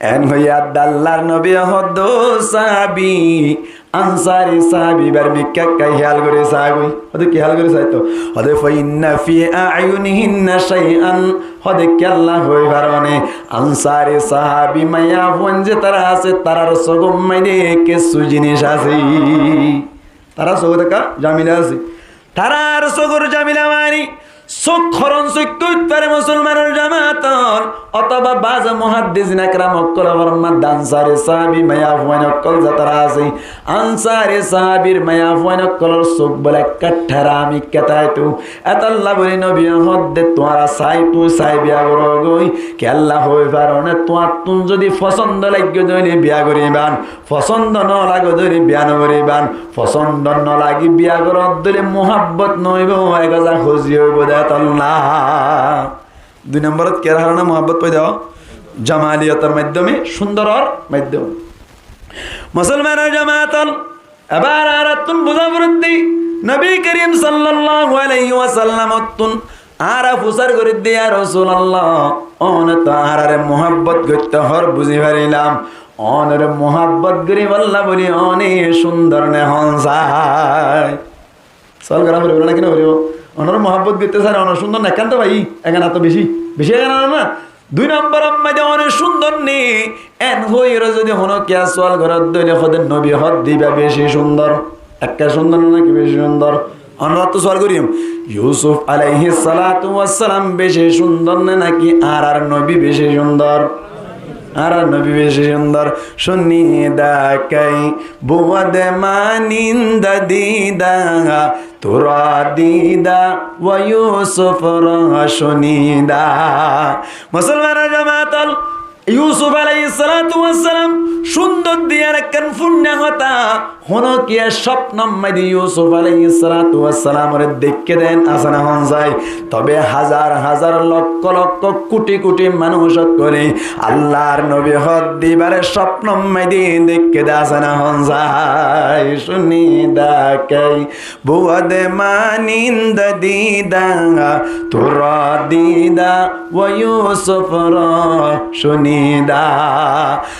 En hoiyé de Allar nobiye hoódde, "Ó sahabi, ansari sahabi, ibar mikká ekka hiyal gorí saigoi." Hoódde, "Ki hiyal gorí saito?" Hoódde, "Fa inna fi a'yunihinna shay'an." Hoódde, "Kiyólla hoói faróne, ansari sahabi maiyafuain zetará asé, tarár sógor maze kessú jinis asé. Tarár sógot ekka jamila asé. Tarár sógor jamila mani sók horon sók óit fare musolmanor jamaat ol, otóba baze muhaddisin ekram ókkole formadde ansari sahabi maiyafuain ókkol zetará asé, ansari sahabir maiyafuain ókkolor sók bole ekka thera mikká táito." Etólla buli nobiye hoódde, "Tuáñra sai, tuñí sai biya gorógoi. Kiyólla hoói faróne, tuáñttún zodi fosóndo laiggé de óile biya goríban, fosóndo no lage de óile biya no goríban. Fosóndo no lagi biya goródde óile muhábbot no óibo, ek hoza hozi óibo de etólla." Dui nombor ot kiyór haróne muhábbot foida ó? Jamaliyotor maiddome, cúndoror maiddome. Musolmanor jamaat ol, ebar añárattún buzá foredde, nobi kerim sallallahu alaihi wasallam ottún añára fusár goredde, "Ya Rosulullah, one to añárare muhábbot goittó hoór buzí farilam, onore muhábbot goríbolla buli one cúndor né hon sai?" Sual gorá foribo naki no foribo? Onore muhábbot goittó sair, one cúndor né, ekkán to bái, ekkán to beci, beci ekkán no na? Dui nombor ot maze one cúndor né, en hoiyóre zodi honó kiyá sual goródde óile hoódde, "Nobi hoódde ibá beci cúndor." Ekka cúndor né naki beci cúndor? Onórattú sual goijjum, Yusuf alaihissalatu wassalam beci cúndor né naki añárar nobi beci cúndor? Añárar nobi beci cúndor. Cúnida kei buwade maninda dida, tura dida wa Yusuf ra cúnida. Musolmanor jamaat ol, Yusuf alaihissalatu wassalam cúndor diyan ekkán funna hotá. Honó kiyé cópnor maze Yusuf alaihissalatu wassalamore deikké de asé né hon sai? Tobe házar házar, lokko lokko, kuti kuti manúc ókkole Allar nobi hoódde ibáre cópnor maze deikké de asé né hon sai? Cúnida kei buwade maninda dida, tura dida wa Yusuf ra cúnida.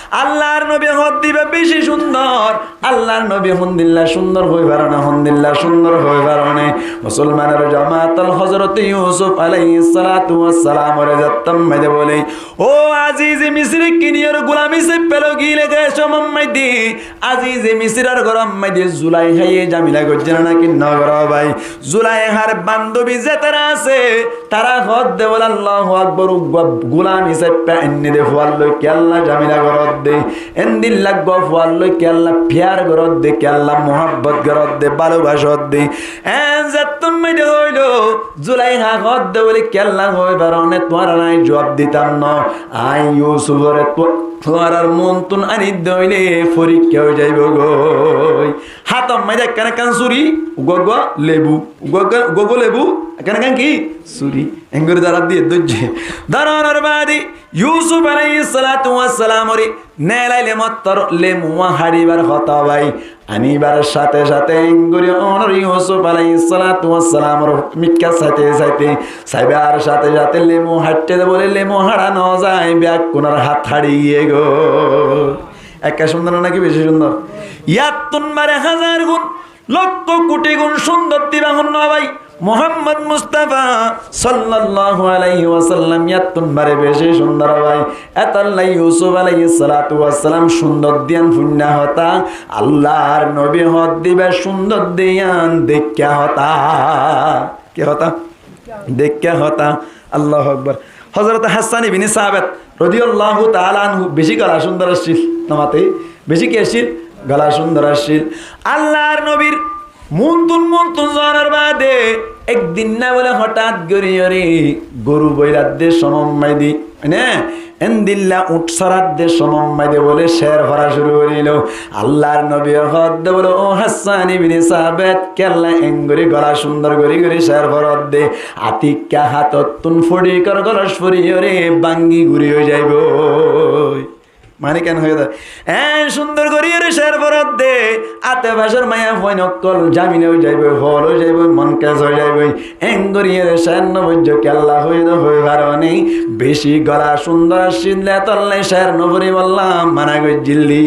Allar nobi hoódde ibá beci cúndor. Allar nobi hondilla cúndor hoói faróne, hondilla cúndor hoói faróne? Musolmanor jamaat ol, Hozrote Yusuf alaihissalatu wassalamore zettót maze bole, "Ó Azize Misir, kiniyór gulam hísafe loi giyíle giyé cómot maze Azize Misiror górot maze Zulaikhaye zamela goijjé né naki no goré bái?" Zulaikhar bandobi zetará asé, tará hoódde bóle, "Allahu Akbar, uggwá gulam hísafe ainné de fuar loi kiyólla zamela goródde, endilla uggwá fuar loi kiyólla fiyar goródde, kiyólla muhábbot goródde, bálobacódde." En zettót maze hoóilo, Zulaikha hoódde bóle, "Kiyólla hoói faróne, tuáñrare añí zuab ditam no. Añí Yusufore tu-, tuáñrar muúntun anídde óile forikká ói zaibói goi." Hátor maze ekkán ekkán suri, uggwá uggwá lebu, uggwá uggwá, uggwá uggwá lebu, ekkán ekkán ki? Suri. Engori dórar diye dóijje. Dóronor baade Yusuf alaihissalatu wassalamore nelaile mottor lemuwa háçibar hotá bái. Aníbar sáte sáte engori onor Yusuf alaihissalatu wassalamor mikká saite saite, saibar sáte sáte lemu háççe de bóle lemu háça no zai, beggúnor hát háçi giyé goi. Ekká cúndor naki beci cúndor? Yáttun bare házar gún, lokko kuti gún cúndor diba hon no bái? Muhammod Mustafa sallallahu alaihi wasallam yáttun bare beci cúndor bái. Etolla Yusuf alaihissalatu wassalam cúndor diyan funna hotá, Allar nobi hoódde ibá cúndor diyan deikká hotá. Ki hotá? Deikká hotá. Allahu Akbar. Hozrote Hassan ibni Sabet rodiyallahu taala anhu beci gola cúndor accíl, no mate, beci ki accíl? Gola cúndor accíl. Allar nobir muúntun muúntun zonor baade Ek din na bóle hotát gorí gorí goru boiladde somot maidé, ne? Endilla uñth soradde somot maidé bóle cer fora cúru gorí dilo. Allar nobi hoódde bóle, "Ó Hassan ibne Sabet, kiyólla engorí gola cúndor gorí gorí cer foródde?" Atikka hátottún fudikor golos fori gorí báñgi guri ói zaiboi. Mani ken hoiyé de, en cúndor gorí ere cer foródde, ate facór maiyafuain ókkol zamina ói zaiboi, hool ói zaiboi, monkes ói zaiboi. Engorí ere cer no foijjó kiyólla hoiyé de, hoi faróne, beci gola cúndor accíl de, etolla cer no foribólla mana goijjíl de.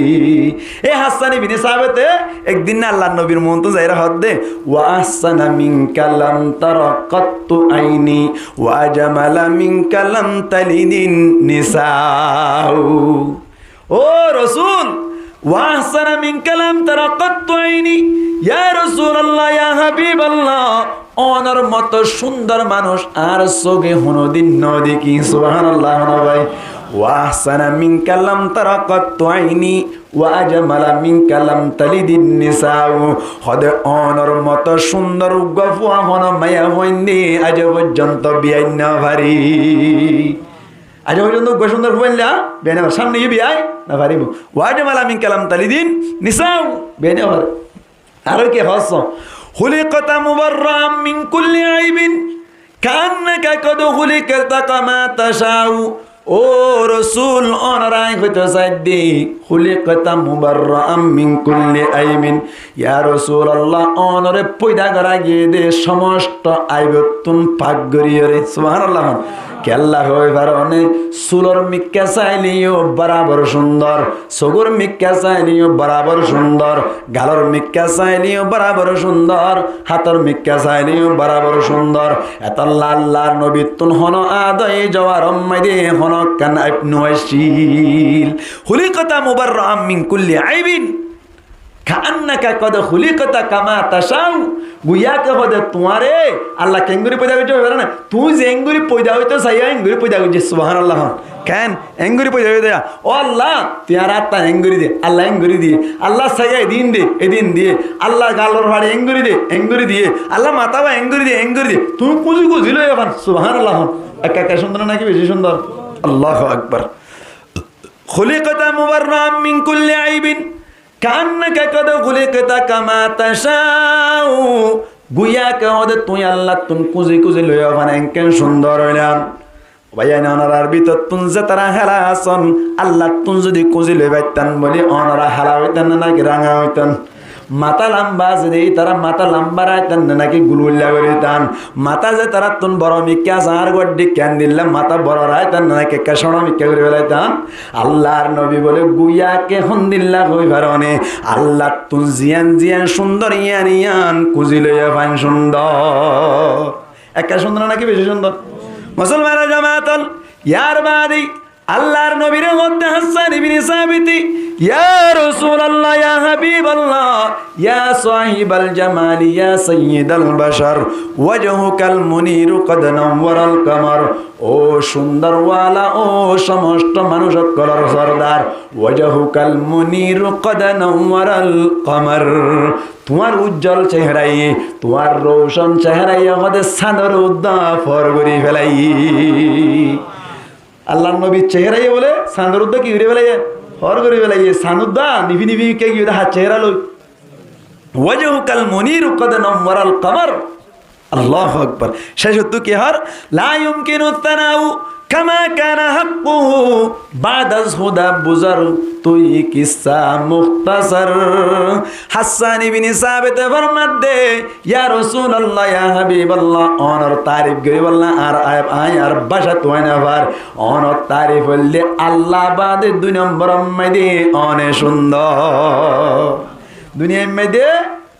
E Hassan ibne Sabete ek din Allar nobir muúntu zaiyóre hoódde, "Wa ahsana minka lam tara qattu aini, wa ajmala minka lam talidin nisau." Ó Rosul, "Wa ahsana minka lam tara qattu aini." Ya Rosulallah, ya Habiballah, ónor moto cúndor manúic añár sóge honódin no dekí. Subhanallah, hono bái. "Wa ahsana minka lam tara qattu aini, wa ajmala minka lam talidin nisau." Hoódde ónor moto cúndor uggúa fua hono maiyafuain de aijjó foijjonto biyai no fari. Aijjó foijjonto uggúa cúndor fua ailla biyai no fari, samne giyé biyai no faribo. "Wa ajmala minka lam talidin nisau", biyai no fari. Aró ki hoódde? "Khuliqta mubarra'an min kulli aibin, ka'annaka qad khuliqta kama tasha'u." Ó Rosul, ónore añí hoito saidde, "Khuliqta mubarra'an min kulli aibin." Ya Rosulallah, ónore foida gora giyé de somosto aibottún pak gorí ere. Subhanallah. Kiyólla hoi faróne, sulor mikká saileyó borabor cúndor, sogór mikká saileyó borabor cúndor, galor mikká saileyó borabor cúndor, hátor mikká saileyó borabor cúndor. Etolla Allar nobittún hono adoi jowar maidé hono ekkán aib no accíl. "Khuliqta mubarra'an min kulli aibin." "Ka'annaka qad khuliqta kama tasha'u." Guyá ke hoódde tuáñre Allah kengori foida goijjé, hoi faróne? Tuñí ze engori foida óito saiyó, engori foida goijjé. Subhanallah hon. Ken? Engori foida óito saiyó. Ó Allah, tui añár áttan engori de. Allah engori diyé. Allah saiyó edin de, edin diyé. Allah galor fari engori de, engori diyé. Allah matá ba engori de, engori diyé. Tuñí kúzi kúzi loiyó fán. Subhanallah hon. Ekka ekka cúndor naki beci cúndor? Allahu Akbar. "Khuliqta mubarra'an min kulli aibin." "Ka'annaka qad khuliqta kama tasha'u." Guyá ke hoódde tuñí Allattún kúzi kúzi loiyó fán, enkén cúndor óilam. Báiyain, ónorar bútottún zetará hála asón, Allattún zodi kúzi loi faittán bóli, ónora hála óitan né naki rañga óitan? Matá lamba asé de, itará matá lamba raitán né naki gulgulla gorí tan? Matá zetarattún boro mikká asé, añár gua dhikká endilla matá boro raitán né naki ekká cóñço mikká gorí felaitán? Allar nobi bóle, guyá ke hondilla hoi faróne, Allattún ziyán ziyán cúndor yían yían kúzi loiyó fán cúndor. Ekká cúndor naki beci cúndor? Musolmanor jamaat ol, yar baade Allar nobire hoódde Hassan ibne Sabite, "Ya Rosulallah, ya Habiballah, ya sahibal jamali, ya sayyidal bashar, wajhukal muniru qad nawwaral qamar." Ó cúndor wala, ó somosto manúic ókkolor sordar, wajhukal muniru qad nawwaral qamar. Tuáñr ujjol ceheraye, tuáñr roucon ceheraye hoódde sañdor uddá for gorí felaiyé. Allar nobir ceheraye bóle sañdor uddá ki gorí felaiyé? For gorí felaiyé. Sañd uddá nifi nifi ke ki gorí, har cehera loi. Wajhukal muniru qad nawwaral qamar. Allahu Akbar. Cécottú ki hoór? La yumkinu thanau kama kana haqquhu ba'daz huda buzar, tui kissá mukhtasar. Hassan ibne Sabite formadde, "Ya Rosulallah, ya Habiballah, ónor tarif goríbolla añár, añár báca tuwai no far. Ónor tarif óilde Allah baade dui nombor maidé óne cúndor." Duniyar maidé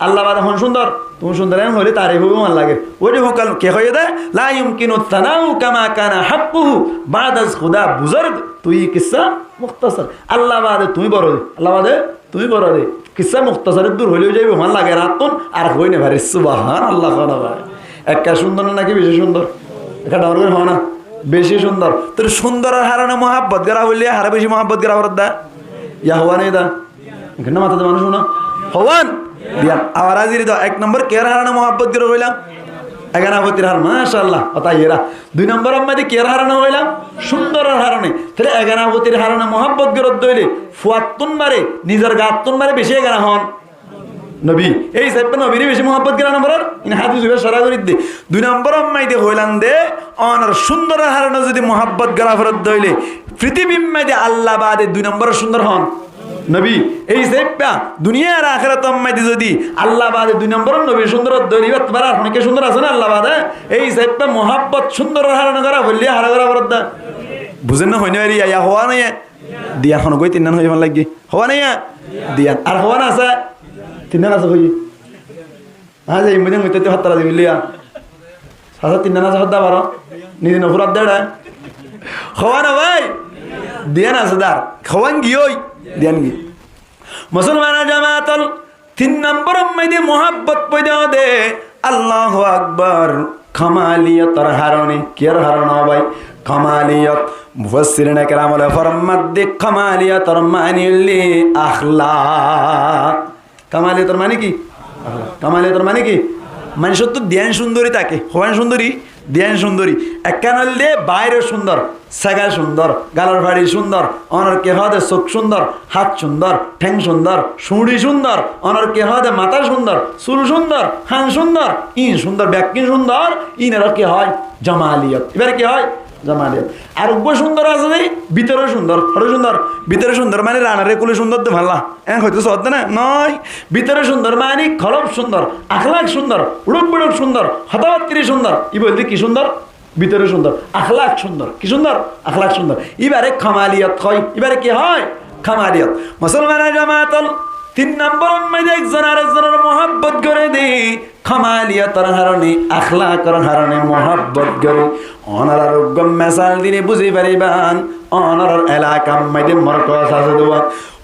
Allah baade hon cúndor? Tuñí cúndor, en hoilé tarif óibo mane lage. Wajhukal, ke hoiyé de? La yumkinu thanau kama kana haqquhu ba'daz huda buzar, tui kissá mukhtasar. Allah baade tuñí boro de. Allah baade tuñí boro de. Kissá mukhtasar dur hoilé ói zaibo, mane lage rattún ar hoi no fari. Subhanallah, hoó na bái. Ekka cúndor na naki beci cúndor? Ekka dhoóñr gorí hoó na. Beci cúndor. Tor cúndoror harone muhabbot gora hoilé haré beci muhabbot gora forot da. Ya hoó na eda? Ekhonno matá de manúic no? Hoón? Diyan. Abar aziri do ek nombor kiyór harone muhabbot gora hoilam? Egana fotir harone, macállah, hotá iyéra. Dui nombor or maze kiyór harone hoilam? Cúndoror harone. Tóile egana fotir harone muhábbot goródde óile fuattún mare, nizor gaattún mare beci egana hon? Nobi. Ei hísabe nobire beci muhábbot gorá no forer, iín hádis ibá icára gorí de. Dui nombor or maze hoilam de, onor cúndoror harone zodi muhábbot gorá foredde óile, fitibir maze Allah bade dui nombor cúndor hon? Nobi. Ei hísabe duniya ar akérator maze zodi Allah bade dui nombor nobi cúndor ódde óile, ibár baade ar honó kiyó cúndor asé né Allah bade? Ei hísabe muhábbot cúndoror harone gorá foille haré gorá foredde? Buzer né hoiné bari, ya, ya, hoó né ya? Diyan, honó goi tinnan hoi fán lagí. Hoó né ya? Diyan. Ar hoó né asé? Tinnan asé hoi. Añí zai mui de mui te fattara di buli ya. Sasa tinnan asé hodda baro. Nize no furat de ere. Hoó né bái? Diyan asé dar. Hoó né giyói? Diyan giyói. Musolman jamaat ol, tin nombor or maze muhábbot foida de. Allahu Akbar. Kamaliyotor harone. Kiyór harone ó bái? Kamaliyotor. Mufassirine keram ókkole format de kamaliyotor mani óilde akhlak. Kamaliyotor mani ki? Kamaliyotor mani ki? Manúcottu diyan cúndori táke. Hoán cúndori? Diyan cúndori. Ekkán óilde baáiror cúndor, sega cúndor, galor fari cúndor, onor ki hoó de suk cúndor, hát cúndor, théng cúndor, suñçi cúndor, onor ki hoó de matá cúndor, sul cúndor, hán cúndor, iín cúndor, bekkín cúndor, iínoré ki hoó? Jamaliyot. Ibáre ki hoó? Jamaliyot. Ar uggwá cúndor asé de, bútore cúndor. Hoçé cúndor? Bútore cúndor mani ranare kule cúndor de falla. Eén hoito soódde na? Noó. Bútore cúndor mani kolop cúndor, akhlak cúndor, uçuk buçuk cúndor, hotábattari cúndor. Ibá óilde ki cúndor? Bútore cúndor, akhlak cúndor. Ki cúndor? Akhlak cúndor. Ibáre kamaliyot hoó. Ibáre ki hoó? Kamaliyot. Musolman jamaat ol, tin nombor or maze ekzon arekzonor muhábbot goré de. Kamaliyotor harone, akhlakor harone muhábbot goré. Onorar uggwá mesal dile buzi faribán. Onorar elakar maze morkos asé de.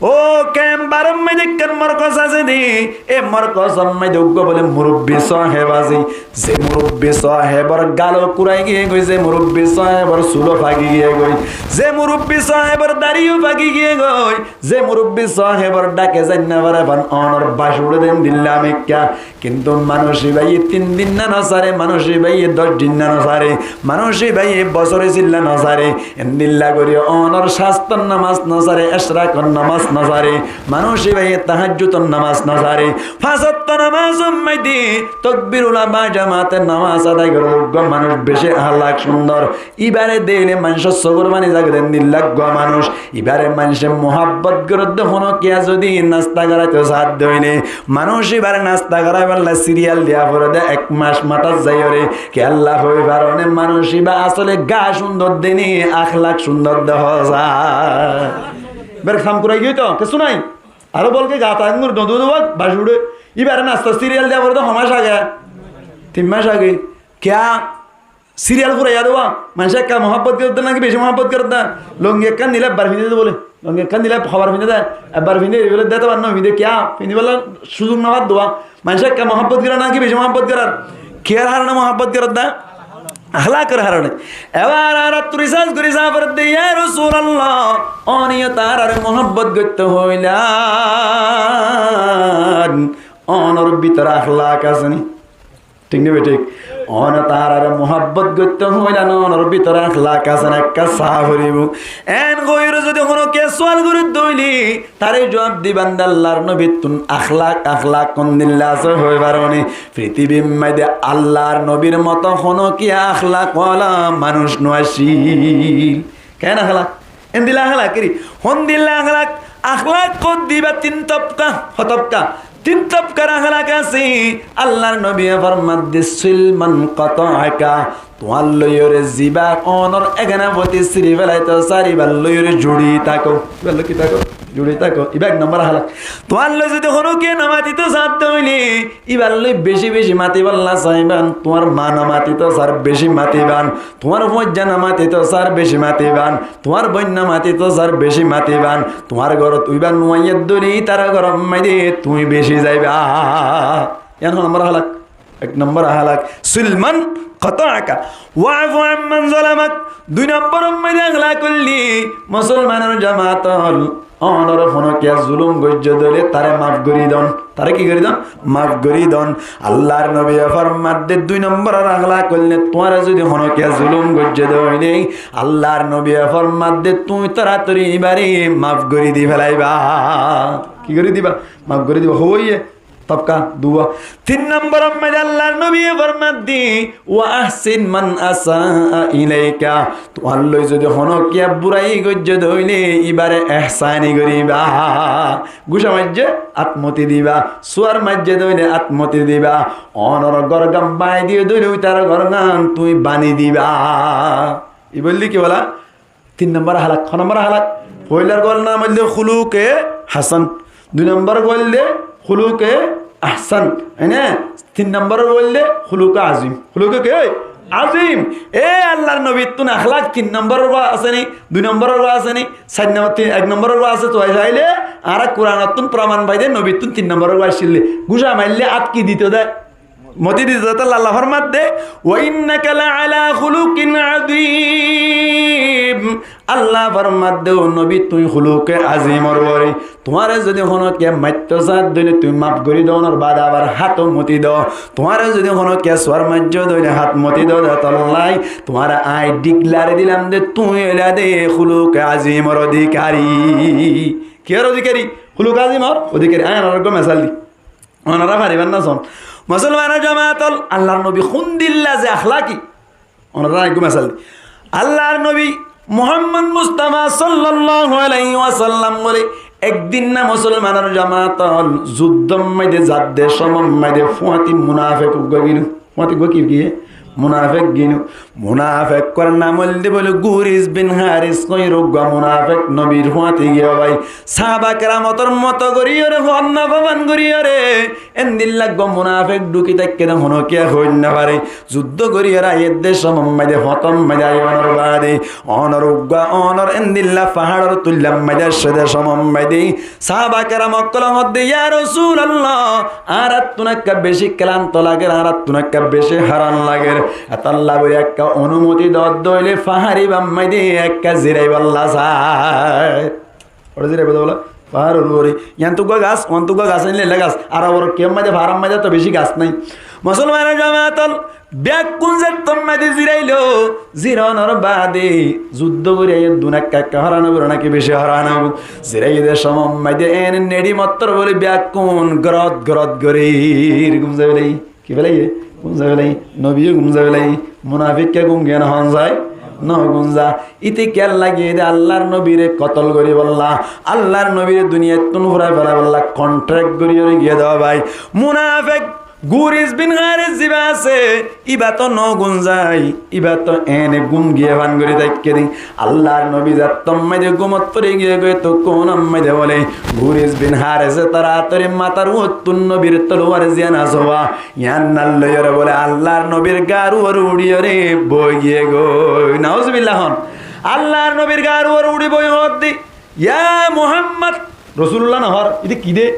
Ó kembar or maze ekkán morkos asé de. E morkos or maze uggwá bole murubbi sáheb asé. Ze murubbi sáhebor galo kurai giyé goi, ze murubbi sáhebor sulo faki giyé goi, ze murubbi sáhebor dariyo faki giyé goi, ze murubbi sáhebor dhake zai no fare fán, onor bac uçé de endilla mikká. Kintu manúic ibáye tin din na no sáre, manúic ibáye doc din na no sáre, manúic ibáye bosóre silla no sáre, endilla gorí onor cástor nomaz no sáre, ecrakor nomaz no sáre, manúic ibáye tahajjudor nomaz no sáre, fañs ottó nomazor maze tokbirul ahram ba jamaate nomaz adai gorer uggwá manúic beci akhlak cúndor. Ibáre dekíle manúcor sukor fani zagói de endilla uggwá manúic. Ibáre manúce muhábbot gorer de. Honó kiyé zodi nasta goraito saá de óile, manúic ibáre nasta goraibálla siriyal diya fore de, ek mac matát zaiyóre. Kiyólla hoi faro né, manúic ibá asóle gaa cúndor de né, akhlak cúndor de hoó za. Ibár ham kurai giyói to, kessú nái. Aró bolke gaa tañgor dodú dubá bac uçé. Ibáre nasta siriyal diya fore de, ho mac age? Tin mac age. Kiyá? Siriyal furaiya de. Manúce ekka muhábbot gorer de náki beci muhábbot gorer de? Lungi ekkán dile ebbar findé de bole. Lungi ekkán dile hobar findé de. Ebbar findé, eri bole de, to bar no findé, kiyá? Findibálla suzuk no far de. Manúce ekka muhábbot gorer náki beci muhábbot gorer? Kiyór harone muhábbot gorer de? Akhlakor harone. Ebar añára turi sas gorí sá fore de, ya Rosulallah, one yó tarare muhábbot goitto hoilé onor bútore akhlak asé né? Thík né bethík? One tarare muhábbot goitto hoilé onor bútore akhlak asé né? Ekka sá foribó. Eén gorí zodi honó kiyé sual gorí de óile, tare juab diban de Allar nobittún, akhlak, akhlak hondilla asé hoi faro né? Fitibir maze Allar nobir moto honó kiyé akhlak wala manúic no accíl. Ken akhlak? Endilla akhlak keri? Hondilla akhlak? Akhlak hoddé ibá tin tobka. Ho tobka? Tin tobkar akhlak asé. Allar nobiye format de, sil man qata'aka. Tuáñr loiyóre zibá onor egana foti siri felaito sar, ibár loiyóre juri táko. Ibár loi ki táko? Juri táko. Ibá ek nombor akhlak. Tuáñr loi zodi honó kiyé no matito sar de óile, ibár loi beci beci matibálla saibán. Tuáñr ma no matito sar, beci matibán. Tuáñr fuaijja no matito sar, beci matibán. Tuáñr boin no matito sar, beci matibán. Tuáñr górot uibá no aiyé de óile, ítar góror maze tuñí beci zaiba. Yián ho nombor akhlak? Ek nombor ahlak, sil man qata'aka, wa'fu amman zalamak. Dui nombor maze ahlak óilde, musolmanor jamaat ól, ónor hono kiya zulum goijjé de óile tare maf gori don. Tare ki gori don? Maf gori don. Allar nobiye formadde dui nombor ahlak óilde, tuáñre zodi hono kiya zulum goijjé de óile, Allar nobiye formadde tuñí toratori ibare maf gori di felaiba. Ki gori diba? Maf gori diba. Hoiye? Tobka duwa. Tin nombor maze Allar nobiye formadde, "Wa ahsin man asaa ilaika." Tuáñr loi zodi hono kiya burai goijjé de óile ibare ehsani goriba. Guca maijjé, at moti diba. Suar maijjé de óile at moti diba. Ónor górgan bani diye de óile uitar górgan tuñí bani diba. Ibá óilde ki bola? Tin nombor ahlak, ho nombor ahlak? Foilar gól nam óilde huluke hasan. Dui nombor gól de huluke ahsan. Ene? Tin nombor gól de huluke azim. Huluke ke? Azim. E Allar nobittún ahlak tin nombor gól asé ni, dui nombor gól asé ni, sair nombor, tin, ek nombor gól asé, tuáñra saile, añára Kuranottún proman fai de, nobittún tin nombor gól asíl de. Guca maille at ki dito de? Moti dito de, Allah formadde, "Wa innaka la ala khuluqin azim." Allah formadde, "Ó nobi, tuñí huluke azimor uore. Tuáñre zodi hono kiya maitto sá de óile tuñí maf gori do, ónor bade abar hát moti do. Tuáñre zodi hono kiya suar maijjé de óile hát moti do, de tollai tuáñre añí declare dilam de tuñí óila de huluke azimor odhikari." Kiyór odhikari? Huluke azimor odhikari. Añí añárar uggwá mesal di. Ónora faribar na son. Musolmanor jamaat ól, Allar nobi hondilla ze ahlaki. Ónora ekku mesal di. Allar nobi Muhammad Mustafa sallallahu alaihi wasallam bole, ek din na musolmanor jamaat ól, zuddor maze zadde somot maze fuáñti munafek uggwá giyé. Fuáñti uggwá ki giyé? Munafek giyé. Munafek or nam óilde bole Guris bin Haris hoiyóre uggwá munafek nobir fuáñti giyé bái. Sahaba keramotor moto goriyóre, hon no faman goriyóre, endilla uggwá munafek dhuki táikke de hono kiya hoi no fare. Zuddo goriyóre aiyér de somot maze, fotom maze aiyónor bade, ónor uggwá, ónor endilla faharor tuillar maze aiccé de somot maze, sahaba keram ókkole hoódde, "Ya Rasulallah, añárattún ekka beci kelanto lager, añárattún ekka beci háran lager. Etolla buli ekka onumoti do de óile fahar ibár maze ekka ziraibálla sai." Óre ziraibálla bóle, faharor uore. Yián to uggwá gas, uán to uggwá gas, endilla gas. Ar uore kiyór maze, faharor maze to beci gas nai. Musolmanor jamaat ól, beggún zettór maze zirailo, zironor bade zuddo gori aiyér de ekka ekka háran óibo naki beci háran óibo? Ziraiyé de somot maze ene neçi mottor bole beggún gorot gorot gorir. Gúm zai bole, ki felaiyé? Gúm zai felaiyé. Nobiyo gúm zai felaiyé. Munafikke gúm giyé né hon zai? No gúm za. Íte kiyólla giyé de Allar nobire kotol goribálla, Allar nobire duniyattún furai felaibálla contract goriyóre giyé de bái. Munafek Guris bin Haris ziba asé, iba to no gúm zai, iba to ene gúm giyé fán gori táikke de. Allar nobi zettór maze gúmot fori giyé goi, tókkon maze bole Guris bin Harise toratori matar uottún nobir toluwar ziyán asé, yián loiyóre bole Allar nobir gar uore uçiyóre boi giyé goi. Nauzubillah hon. Allar nobir gar uore uçi boi hoódde, "Ya Muhammad," Rosulullah no hoór, íte ki de?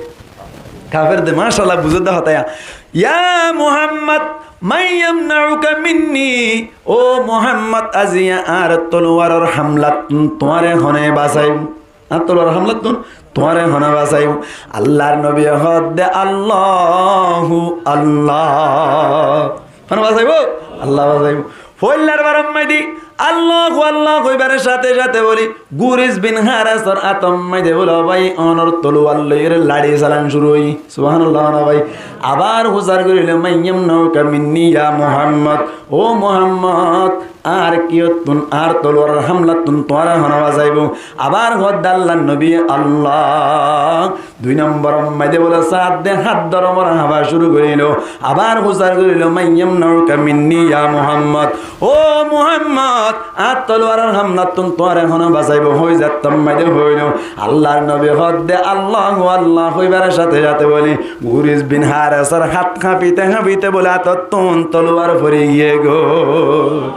Kafer de, macallah, buzé de hotá yián. "Ya Muhammad, man yamna'uka minni?" Ó Muhammad, aijja añár toluwaror hamlattún tuáñre hone basaibo? Añár toluwaror hamlattún tuáñre hone basaibo? Allar nobiye hoódde, "Allahu Allah." Hone basaibo? Allah basaibo. Foillar baror maze Allahu Allah hoibar sáte sáte bole Guris bin Harisor átor maze bole bái ónor toluwar loiyóre laçi salan cúru óiye. Subhanallah na bái. Abar fusár gorilo, "Man yamna'uka minni ya Muhammad?" Ó Muhammad, añár kiyottún, añár toluwaror hamlattún tuáñre hone basaibo? Abar hoódde Allar nobiye, "Allah." Dui nombor maze bole sáte hát doromor hañfa cúru gorilo. Abar fusár gorilo, "Man yamna'uka minni ya Muhammad?" Ó Muhammad, añár toluwaror hamlattún tuáñre hone basaibo? Hoi zettór maze hoilo, Allar nobi hoódde, "Allahu Allah" hoibar sáte sáte bole Guris bin Harisor hát hañfite hañfite bole átottún toluwar fori giyé goi.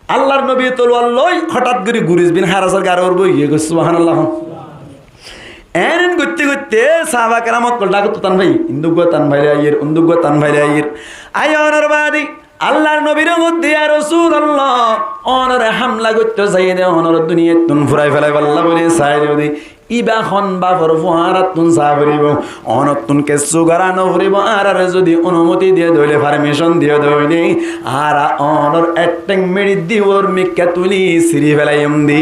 Allar nobi toluwar loi hotát gori Guris bin Harisor gar uore boi giyé goi. Subhanallah. Eén goitté goitté sáhaba keram ókkol dhákottú tan faiyé, indúgua tan failé aiyér, undúgua tan failé aiyér. Aiyónor baade Allar nobire hoódde, "Ya Rosulallah, ónore hámla goittó saiyé dé, ónore duniyaittún furai felaibálla bóli saiyé dé. Íba hon bafor fua, añárattún saá foribó, ónottún kessú gorá noforibó, añárare zodi onumoti diyé dé óile, farmicon diyé dé óile, añára ónor ek théng meçi dé uor mikká tuli siri felaiyum dé."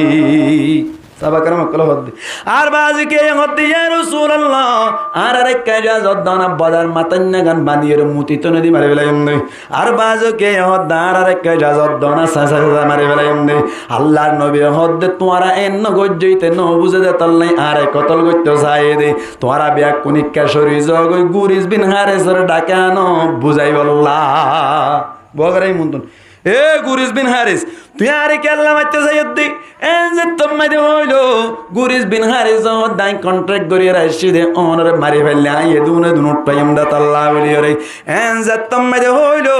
Sáhaba keram ókkole hoódde. Ar baáze kiyé hoódde, "Ya Rosulallah, añárare ekká ijazot doóna, bodar matainnagan bañdíyore muti tónedi mari felaiyum dé." Ar baáze kiyé hoódde, "Añárare ekká ijazot doóna, sasa sasa mari felaiyum dé." Allar nobiye hoódde, "Tuáñra eén nogoijjó, íte nobuzé dé tollá añáre kotol goittó saiyé dé. Tuáñra beggún ekká córi zogói, Guris bin Harisore dháki ano buzáibolla." Bógara imuntún. "E Guris bin Haris, tui añáre kiyólla maittó saiyós dé?" Eén zettót maide hoóilo, Guris bin Haris hoódde, "Añí konthék goríyore aiccí dé, ónore mari faille añí edún edún uṭṭáiyum dé tollá" bóliyoré. Eén zettót maide hoóilo,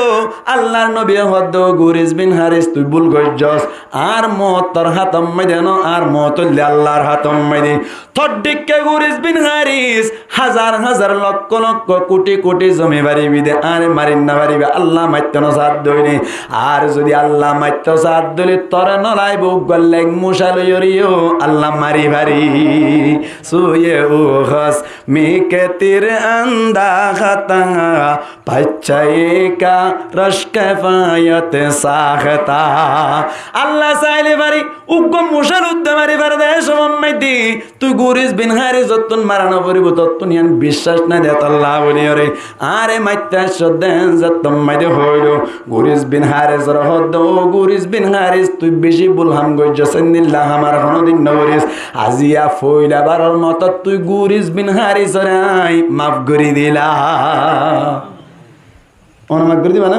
Allar nobiye hoódde, "Ó Guris bin Haris, tui búl goijjós. Añár moot tor hátot maide no, añár moot óilde Allar hátot maide." Tor dhíkka Guris bin Haris, házar házar, lokkó lokkó, kuthi kuthi zomi faribí dé, añáre mari nofaribí, Alla maittó nosaádde óile. Ar zodi Alla maittó saádde óile, tore nolaibó, uggwá lek mucá loiyoré yó Alla mari fari. سوی او خصمی که تیر انداخت، بچه‌ای که رشک پایت ساخت. Alla saáile fari, uggwá mucá luddá mari fare dé, e somot maide tui Guris bin Harisottún mara noforibó, tottún yián biccác nái dé tollá bóliyoré. Añáre maittó aiccós dé, eén zettót maide hoóilo, Guris bin Harisore hoódde, "Ó Guris bin Haris, tui bicí búl ham goijjós, endilla ham ar honódin nogoris. Aziya foila baror moto tui Guris bin Harisore añí maf gorí dilam." Ónora maf gorí diba ná?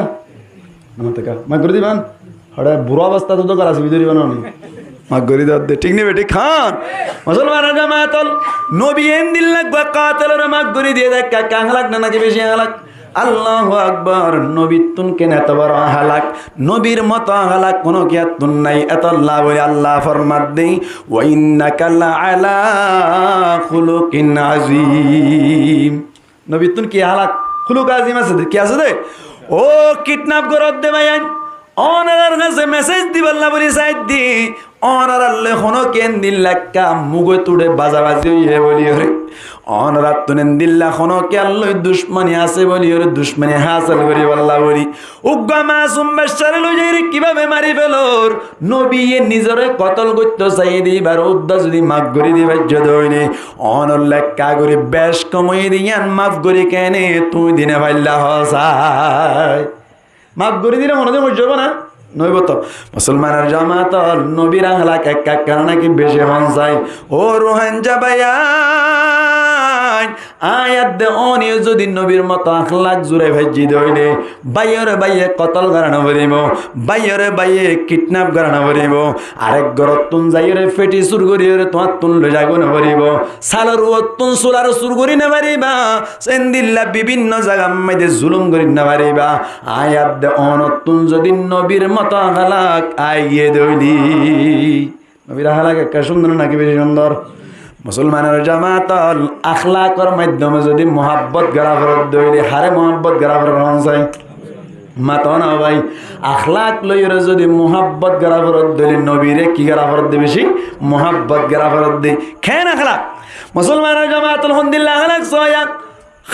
Maf gorí diba ná? Hoçé burá obostát tó gorí asé, bidori banani. Maf gorí diyé dé, thík né bethík? Hán. Musolmanor jamaat ol, nobiye endilla uggwá katelore maf gorí diyé dé, ekka ekka ahlak ná naki beci ahlak? Allahu Akbar, nobittún ken eto boro ahlak, nobir moto ahlak hono kiyattún nai, etolla bóli Allah formadde, "وإنك لعلى خلق عظيم." Nobittún ki ahlak, huluk azim asé dé, ki asé dé? Ó kidnap goródde báiyain, ónorar hañsé mesej dibálla bóli saidde, ónorallói honókiye endilla ekka mugói tuçe bazabazi óiye bóliyoré, ónorattún endilla honókiyallói ducmoni asé bóliyoré, ducmoni hásil goríbálla bóli uggwá masum baccáre loizaiyóre kibábe mari felor? Nobiye nizoré kotol goittó saiyé dé, íbar uddá zodi maf gorí di faijjó dé óile, ónolla ekka gorí bec kom óiye dé, yián maf gorí kene tuñí di nofaillá hoó sai? Maf gorí dile honódin hoijjó óibo ná? Noóibo to. Musolmanor jamaat ol, nobir ahlak ekka ekka naki beci hon sai? Ó Ruáingga báiyain, aññí ar de óniyo zodi nobir moto ahlak zurai faijjí dé óile, báiyore báiye kotol gorá noforibó, báiyore báiye kidnap gorá noforibó, arek gorottún zaiyóre feti sur goríyore tuáñttún loizagói noforibó, salor uottún sular sur gorí nofaribá, endilla bibinno zagar maze zulum gorí nofaribá. Aññí ar de ónottún zodi nobir moto ahlak aiyé dé óile, nobir ahlak ekka cúndor naki beci cúndor? Musolmanor jamaat ol, ahlakor maiddome zodi muhabbot gorá foredde óile, hare muhabbot gorá foredde hon sai? Mato na bái. Ahlak loiyóre zodi muhabbot gorá foredde óile, nobire ki gorá foredde? Beci muhabbot gorá foredde. Ken ahlak? Musolmanor jamaat ol, hondilla ahlak soiya?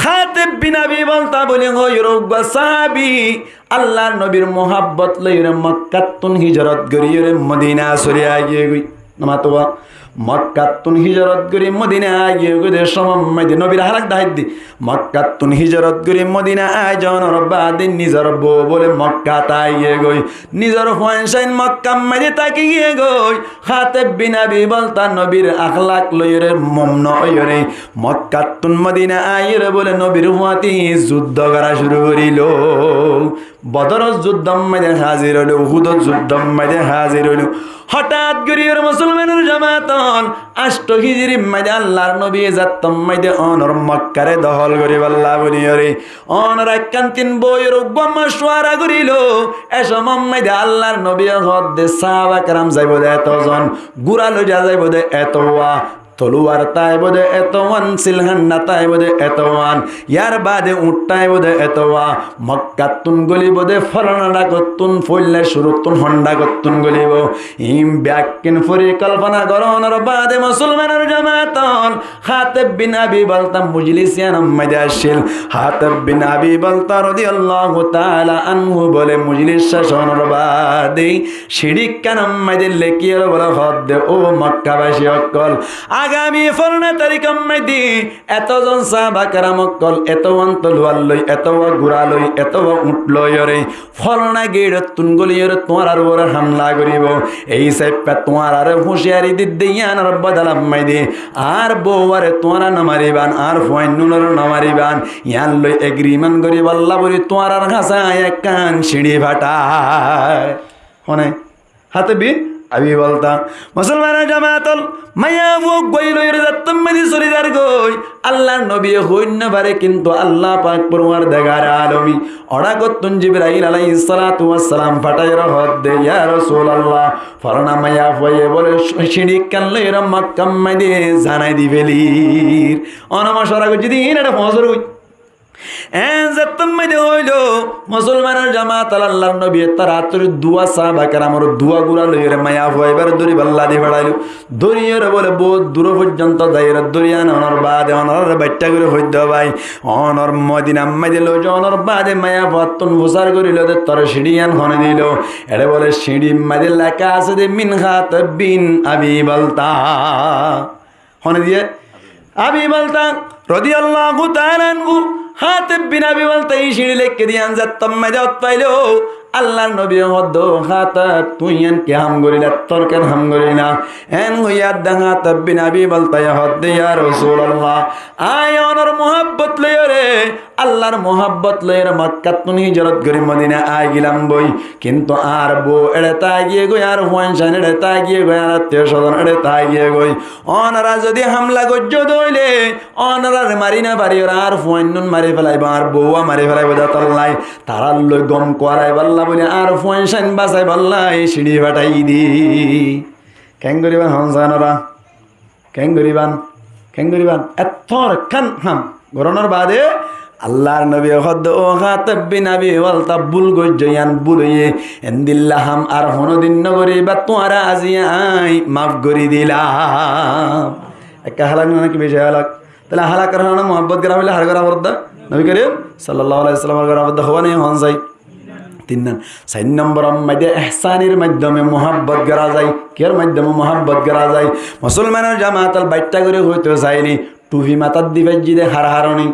Háteb bin Abi Balta bóli hoiyóre uggwá sahabi, Allar nobir muhabbot loiyóre Mokkattún hijrot goríyore Modina soli aiyégoi. Nomatuwa, Mokkattún hijrot gorí Modina aiyégoi de somot maze nobir ahlak daháidde. Mokkattún hijrot gorí Modina aizonor baade nizor bou bóle Mokkat aiyégoi. Nizor fuain sáin Mokkat maze táki giyégoi. Háteb bin Abi Balta nobir ahlak loiyóre mumno óiyore Mokkattún Modina aiyóre bóle nobir fuáñti zuddó gorá cúru gorílo. Bodoror zuddór maze házir óilo, Uhudor zuddór maze házir óilo. Hotát goríyore musolmanor jamaat ol, ancto hijirir maze Allar nobiye zettót maze ónor Mokkare dohól goríballa bóliyoré, ónor ekkán tin boiyóre uggwá mocuwara gorílo. E somot maze Allar nobiye hoódde, sahaba keram zaibo de eto zon, gura loiza zaibo de eto uwa, Toluwar táibo de eto uán, silhánda táibo de eto uán, yar baade uñth táibo de eto uán, Mokkattún golibo de folona dhakottún, foila cúruttún hon dhakottún golibo. Iín bekkín forikolfona gorónor baade musolmanor jamaat ol, Háteb bin Abi Balta mojlis iánor maze accíl. Háteb bin Abi Balta rodiyallahu taala anhu bole mojlis céc ónor baade siñçí ekkánor maze lekíyore bole hoódde, "Ó Mokkabací ókkol, agami folona tarikor maze eto zon sáhaba keram ókkol, eto uán toluwar loi, eto uán gura loi, eto uán uñth loiyóre folona geçottún goliyóre tuáñrar uore hamla goribo. Ei sáiffá tuáñrare huciyari didde, iánor bodolar maze añár bouware tuáñra no mariban, añár fuainnunore no mariban. Ián loi egrimén goribolla buli tuáñrar hañsé aññí ekkán siñçí fathair." Hone? Háteb bin Abi Balta. Musolmanor jamaat ol, maiyafua uggwá loiyóre zattór maze soli zargói. Allar nobiye hoói no fare, kintu Allah pak forwardigare alome odhakottún Jibrail alaihissalatu wassalam fathaiyóre hoódde, "Ya Rosulallah, folona maiyafuaye bole siñçí ekkán loiyóre Mokkar maze zanai di felir." Óne mocwara goijjé de iín ere foóñsor goi. Eén zettót maze hoóilo, musolmanor jamaat ol, Allar nobiye tar áttor duwá sáhaba keramor duwá gura loiyóre maiyafua ibáre dóri balla di feçáilo. Dóriyóre bole bout duro foijjonto zaiyóre dóri ane ónor baade ónorare baiththá gorí hoóidde, "Bái, ónor Modinar maze loi zo, ónor baade maiyafuattún fusár gorílo de, tore siñçí ián hone dilo?" Eçé bole siñçír maze leká asé de, "Min Háteb bin Abi Balta." Hone diyé? Abi Balta rodiyallahu taala anhu, Háteb bin Abi Balta ye siñçí leikké de ián zettót maze ót failo, Allar nobiye hoódde, "Ó Háteb, tuñí ián ki ham goríla, tor ken ham goríla?" Eén hoiyé de Háteb bin Abi Baltaye hoódde, "Ya Rosulallah, aññí ónor muhábbot loiyóre, Allar muhábbot loiyóre Mokkattún híjorot gorí Modina aigílam boi, kintu añár bou eçé táigiyé goi, añár fuaincán eçé táigiyé goi, añár attiyo sozon eçé táigiyé goi. Ónora zodi hamla goijjó de óile, ónorare mari no fariyóre añár fuainnún mari felaibo, añár bouwá mari felaibo de, tollai tarár loi gom kuwaraibálla buli añár fuaincán basaibálla siñçí fathaiyí di." Keén goríban hoón saá ónora? Keén goríban? Keén goríban? Ettór ekkán ham gorónor baade Allar nobiye hoódde, "Ó Háteb bin Abi Balta, búl goijjó, ián búl óiye, endilla ham ar honódin no goríba, tuáñre aijja aññí maf gorí dilam." Ekká hálak no náki beci hálak? Tóile hálakor hañsé muhábbot gorá hoilé hare gorá foredde? Nobi Korim sallallahu alaihi wasallamor gorá foredde, hoóne hoón sai? Tin nan. Sair nombor maze ehsánir maiddome muhábbot gorá zai. Kiyór maiddome muhábbot gorá zai? Musolmanor jamaat ol, baiththá gorí hoito sailé, thufi matát di faijjí de hár haróne?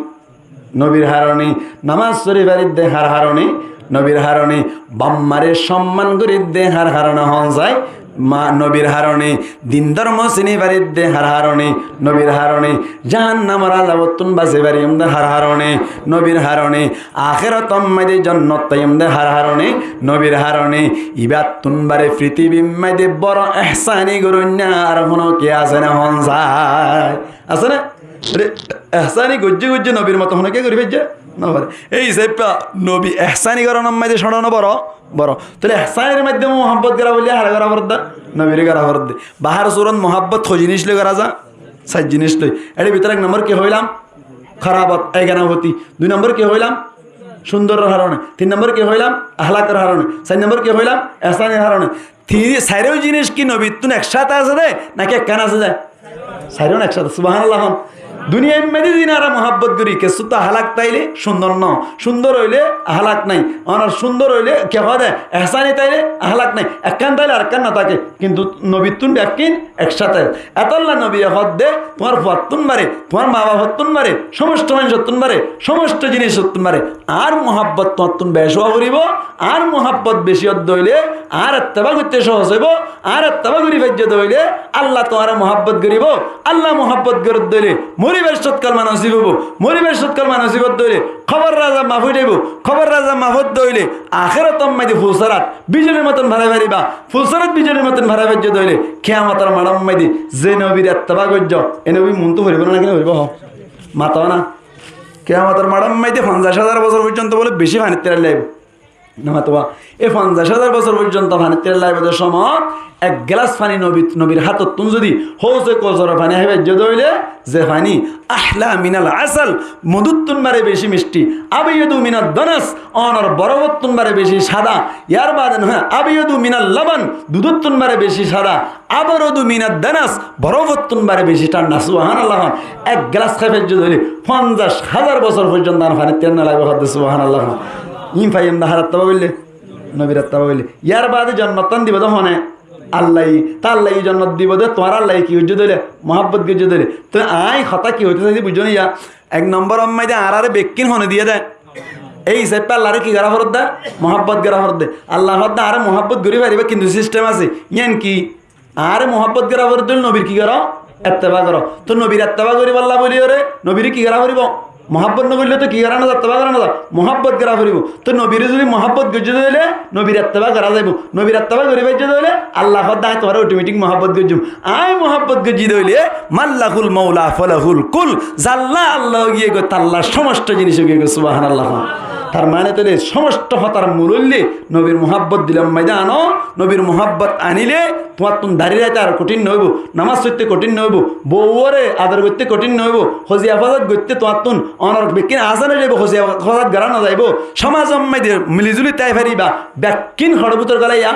Nobir haróne. Namás fori faridde hár haróne? Nobir haróne. Baf mare somman goridde hár haróne hoón sai? Ma, nobir haróne. Din dormo sini faridde hár haróne? Nobir haróne. Jahannamor azabottún basi fariyum de hár haróne? Nobir haróne. Ahérator maze jonnot faiyum de hár haróne? Nobir haróne. Ibáttún bade fitibir maze boro ehsáni goróinna ar honó ki asé né hoón sai? Asé né? Ehsáni goijjé goijjé nobir moto honó ki gorí faijjé? No fare. Ei hísafe nobi ehsáni gorónor maze cóñço no boro? Boro. Tóile ehsánir maiddome muhábbot gorá hoilé hare gorá foredde? Nobire gorá foredde. Bahár surot muhábbot hoi jinis loi gorá za? Sair jinis loi. Eçé bútore ek nombor ki hoilam? Karabot, eganafoti. Dui nombor ki hoilam? Cúndoror haróne. Tin nombor ki hoilam? Ahlakor haróne. Sair nombor ki hoilam? Ehsánir haróne. Tin, sairó jinis ki nobittún ek sáte asé de, náki ekkán asé de? Sairó ek sáte. Subhanallah hoón. Duniyair maze zin añára muhábbot gorí, kessú to ahlak táile cúndor no. Cúndor óile ahlak nái. Ónor cúndor óile ki hoó de? Ehsáni táile ahlak nái. Ekkán táile arekkán no táke. Kintu nobittún bekkín ek sáte. Etolla nobiye hoódde, tuáñr fuattún bare, tuáñr maa bafottún bare, cómosto maincóttun bare, cómosto jinisottún bare. Añár muhábbot tuáñttún beci ówa foribó, añár muhábbot beci ódde óile, añár etteba goitté cóhos óibo, añár etteba gorí faijjó de óile, Allah tuáñre muhábbot goríbo, Allah muhábbot goródde óile, moribar cót kolma nosib óibo, moribar cót kolma nosib ódde óile, kóbor azab maf ói zaibo, kóbor azab maf ódde óile, ahérator maze fúlsarat, bijulir moton farai fariba, fúlsarat bijulir moton farai faijjó de óile, kiyamotor maçor maze ze nobir etteba goijjó, e nobi muúntu foribó né náki no foribó? Hoó. Mato na. Kiyamotor maçor maze fonzaic házar bosór foijjonto bóle beci fanit tera laibo. Namatówa, e fonzaic házar bosór foijjonto faníttun laibóde somot ek gelás faní nobi, nobir hátottún zodi hóuze kosóre faní hái faijjó de óile, ze faní ahla minal asal, modúttun baré beci micthí, abyadu minad danas, onor borofóttun baré beci sáda, yar baade nohé, abyadu minal laban, dudóttun baré beci sáda, abradu minad danas, borofóttun baré beci thánda. Subhánallah hoón. Ek gelás hái faijjó de óile fonzaic házar bosór foijjonto ar faníttun nolaibó hoó de. Subhánallah hoón. Ín faiyum de hár ottába goille? Nobir ottába goille. Yar baade jonnot tán dibó de hone? Allaye. Te Allaye jonnot dibó de, tuáñre Allaye ki goijjé de óile? Muhábbot goijjé de óile. Te añí hotá ki hoitó saidí buijjó né ya? Ek nombor ot maze añáráre bekkín hone diyé de. Ei hísafe Allaré ki gorá foredde? Muhábbot gorá foredde. Allah hoódde añáre muhábbot gorí faribá, kintu sistem asé. Yían ki? Añáre muhábbot gorá foredde óile nobir ki goró? Etteba goró. Te nobir etteba goríbolla bóliyoré nobiré ki gorá foribó? Muhábbot no goille to ki gorá no za, etteba gorá no za? Muhábbot gorá foribó. Te nobiré zodi muhábbot goijjé de óile nobir etteba gorá zaibó. Nobir etteba gorí faijjó de óile Allah hoódde añí tuáñre otometik muhábbot goijjúm. Añí muhábbot goijjí de óile, man lahul maula falahul kul, zalla Allah ói giyé goi, talla somosto jinis ói giyé goi. Subhánallah. Tar mane tóile somosto hotár mul óilde nobir muhábbot dilor maze ano, nobir muhábbot anile tuáñttún dari raite ar kothín no óibo, namás foitté kothín no óibo, bouwóre ador goitté kothín no óibo, hoziya fosad goitté tuáñttún onor bekkín asan ói zaibó, hoziya fosad gorá no zaibó, somazor maze mili zuli tái faribá, bekkín hoçé bútore golaiya,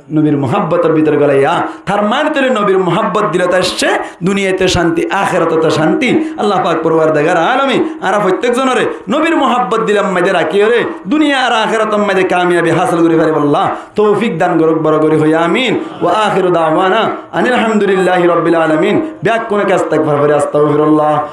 nobir muhábbotor bútore golaiya. Tar mane tóile nobir muhábbot dilot aiccé, duniyait o cánti, ahératot o cánti. Allah pak porwardegar alami añára fottek zonoré nobir muhábbot dilor maze rakíyoré duniya ar ahérator maze kamiyabi hásil gorí faribólla toufik dan gorouk, boro gorí hoiyí amin. Wa akhiru dawana anil hamdulillahi rabbil alamin. Beggúne kessá istigfar forí, astagfirullah.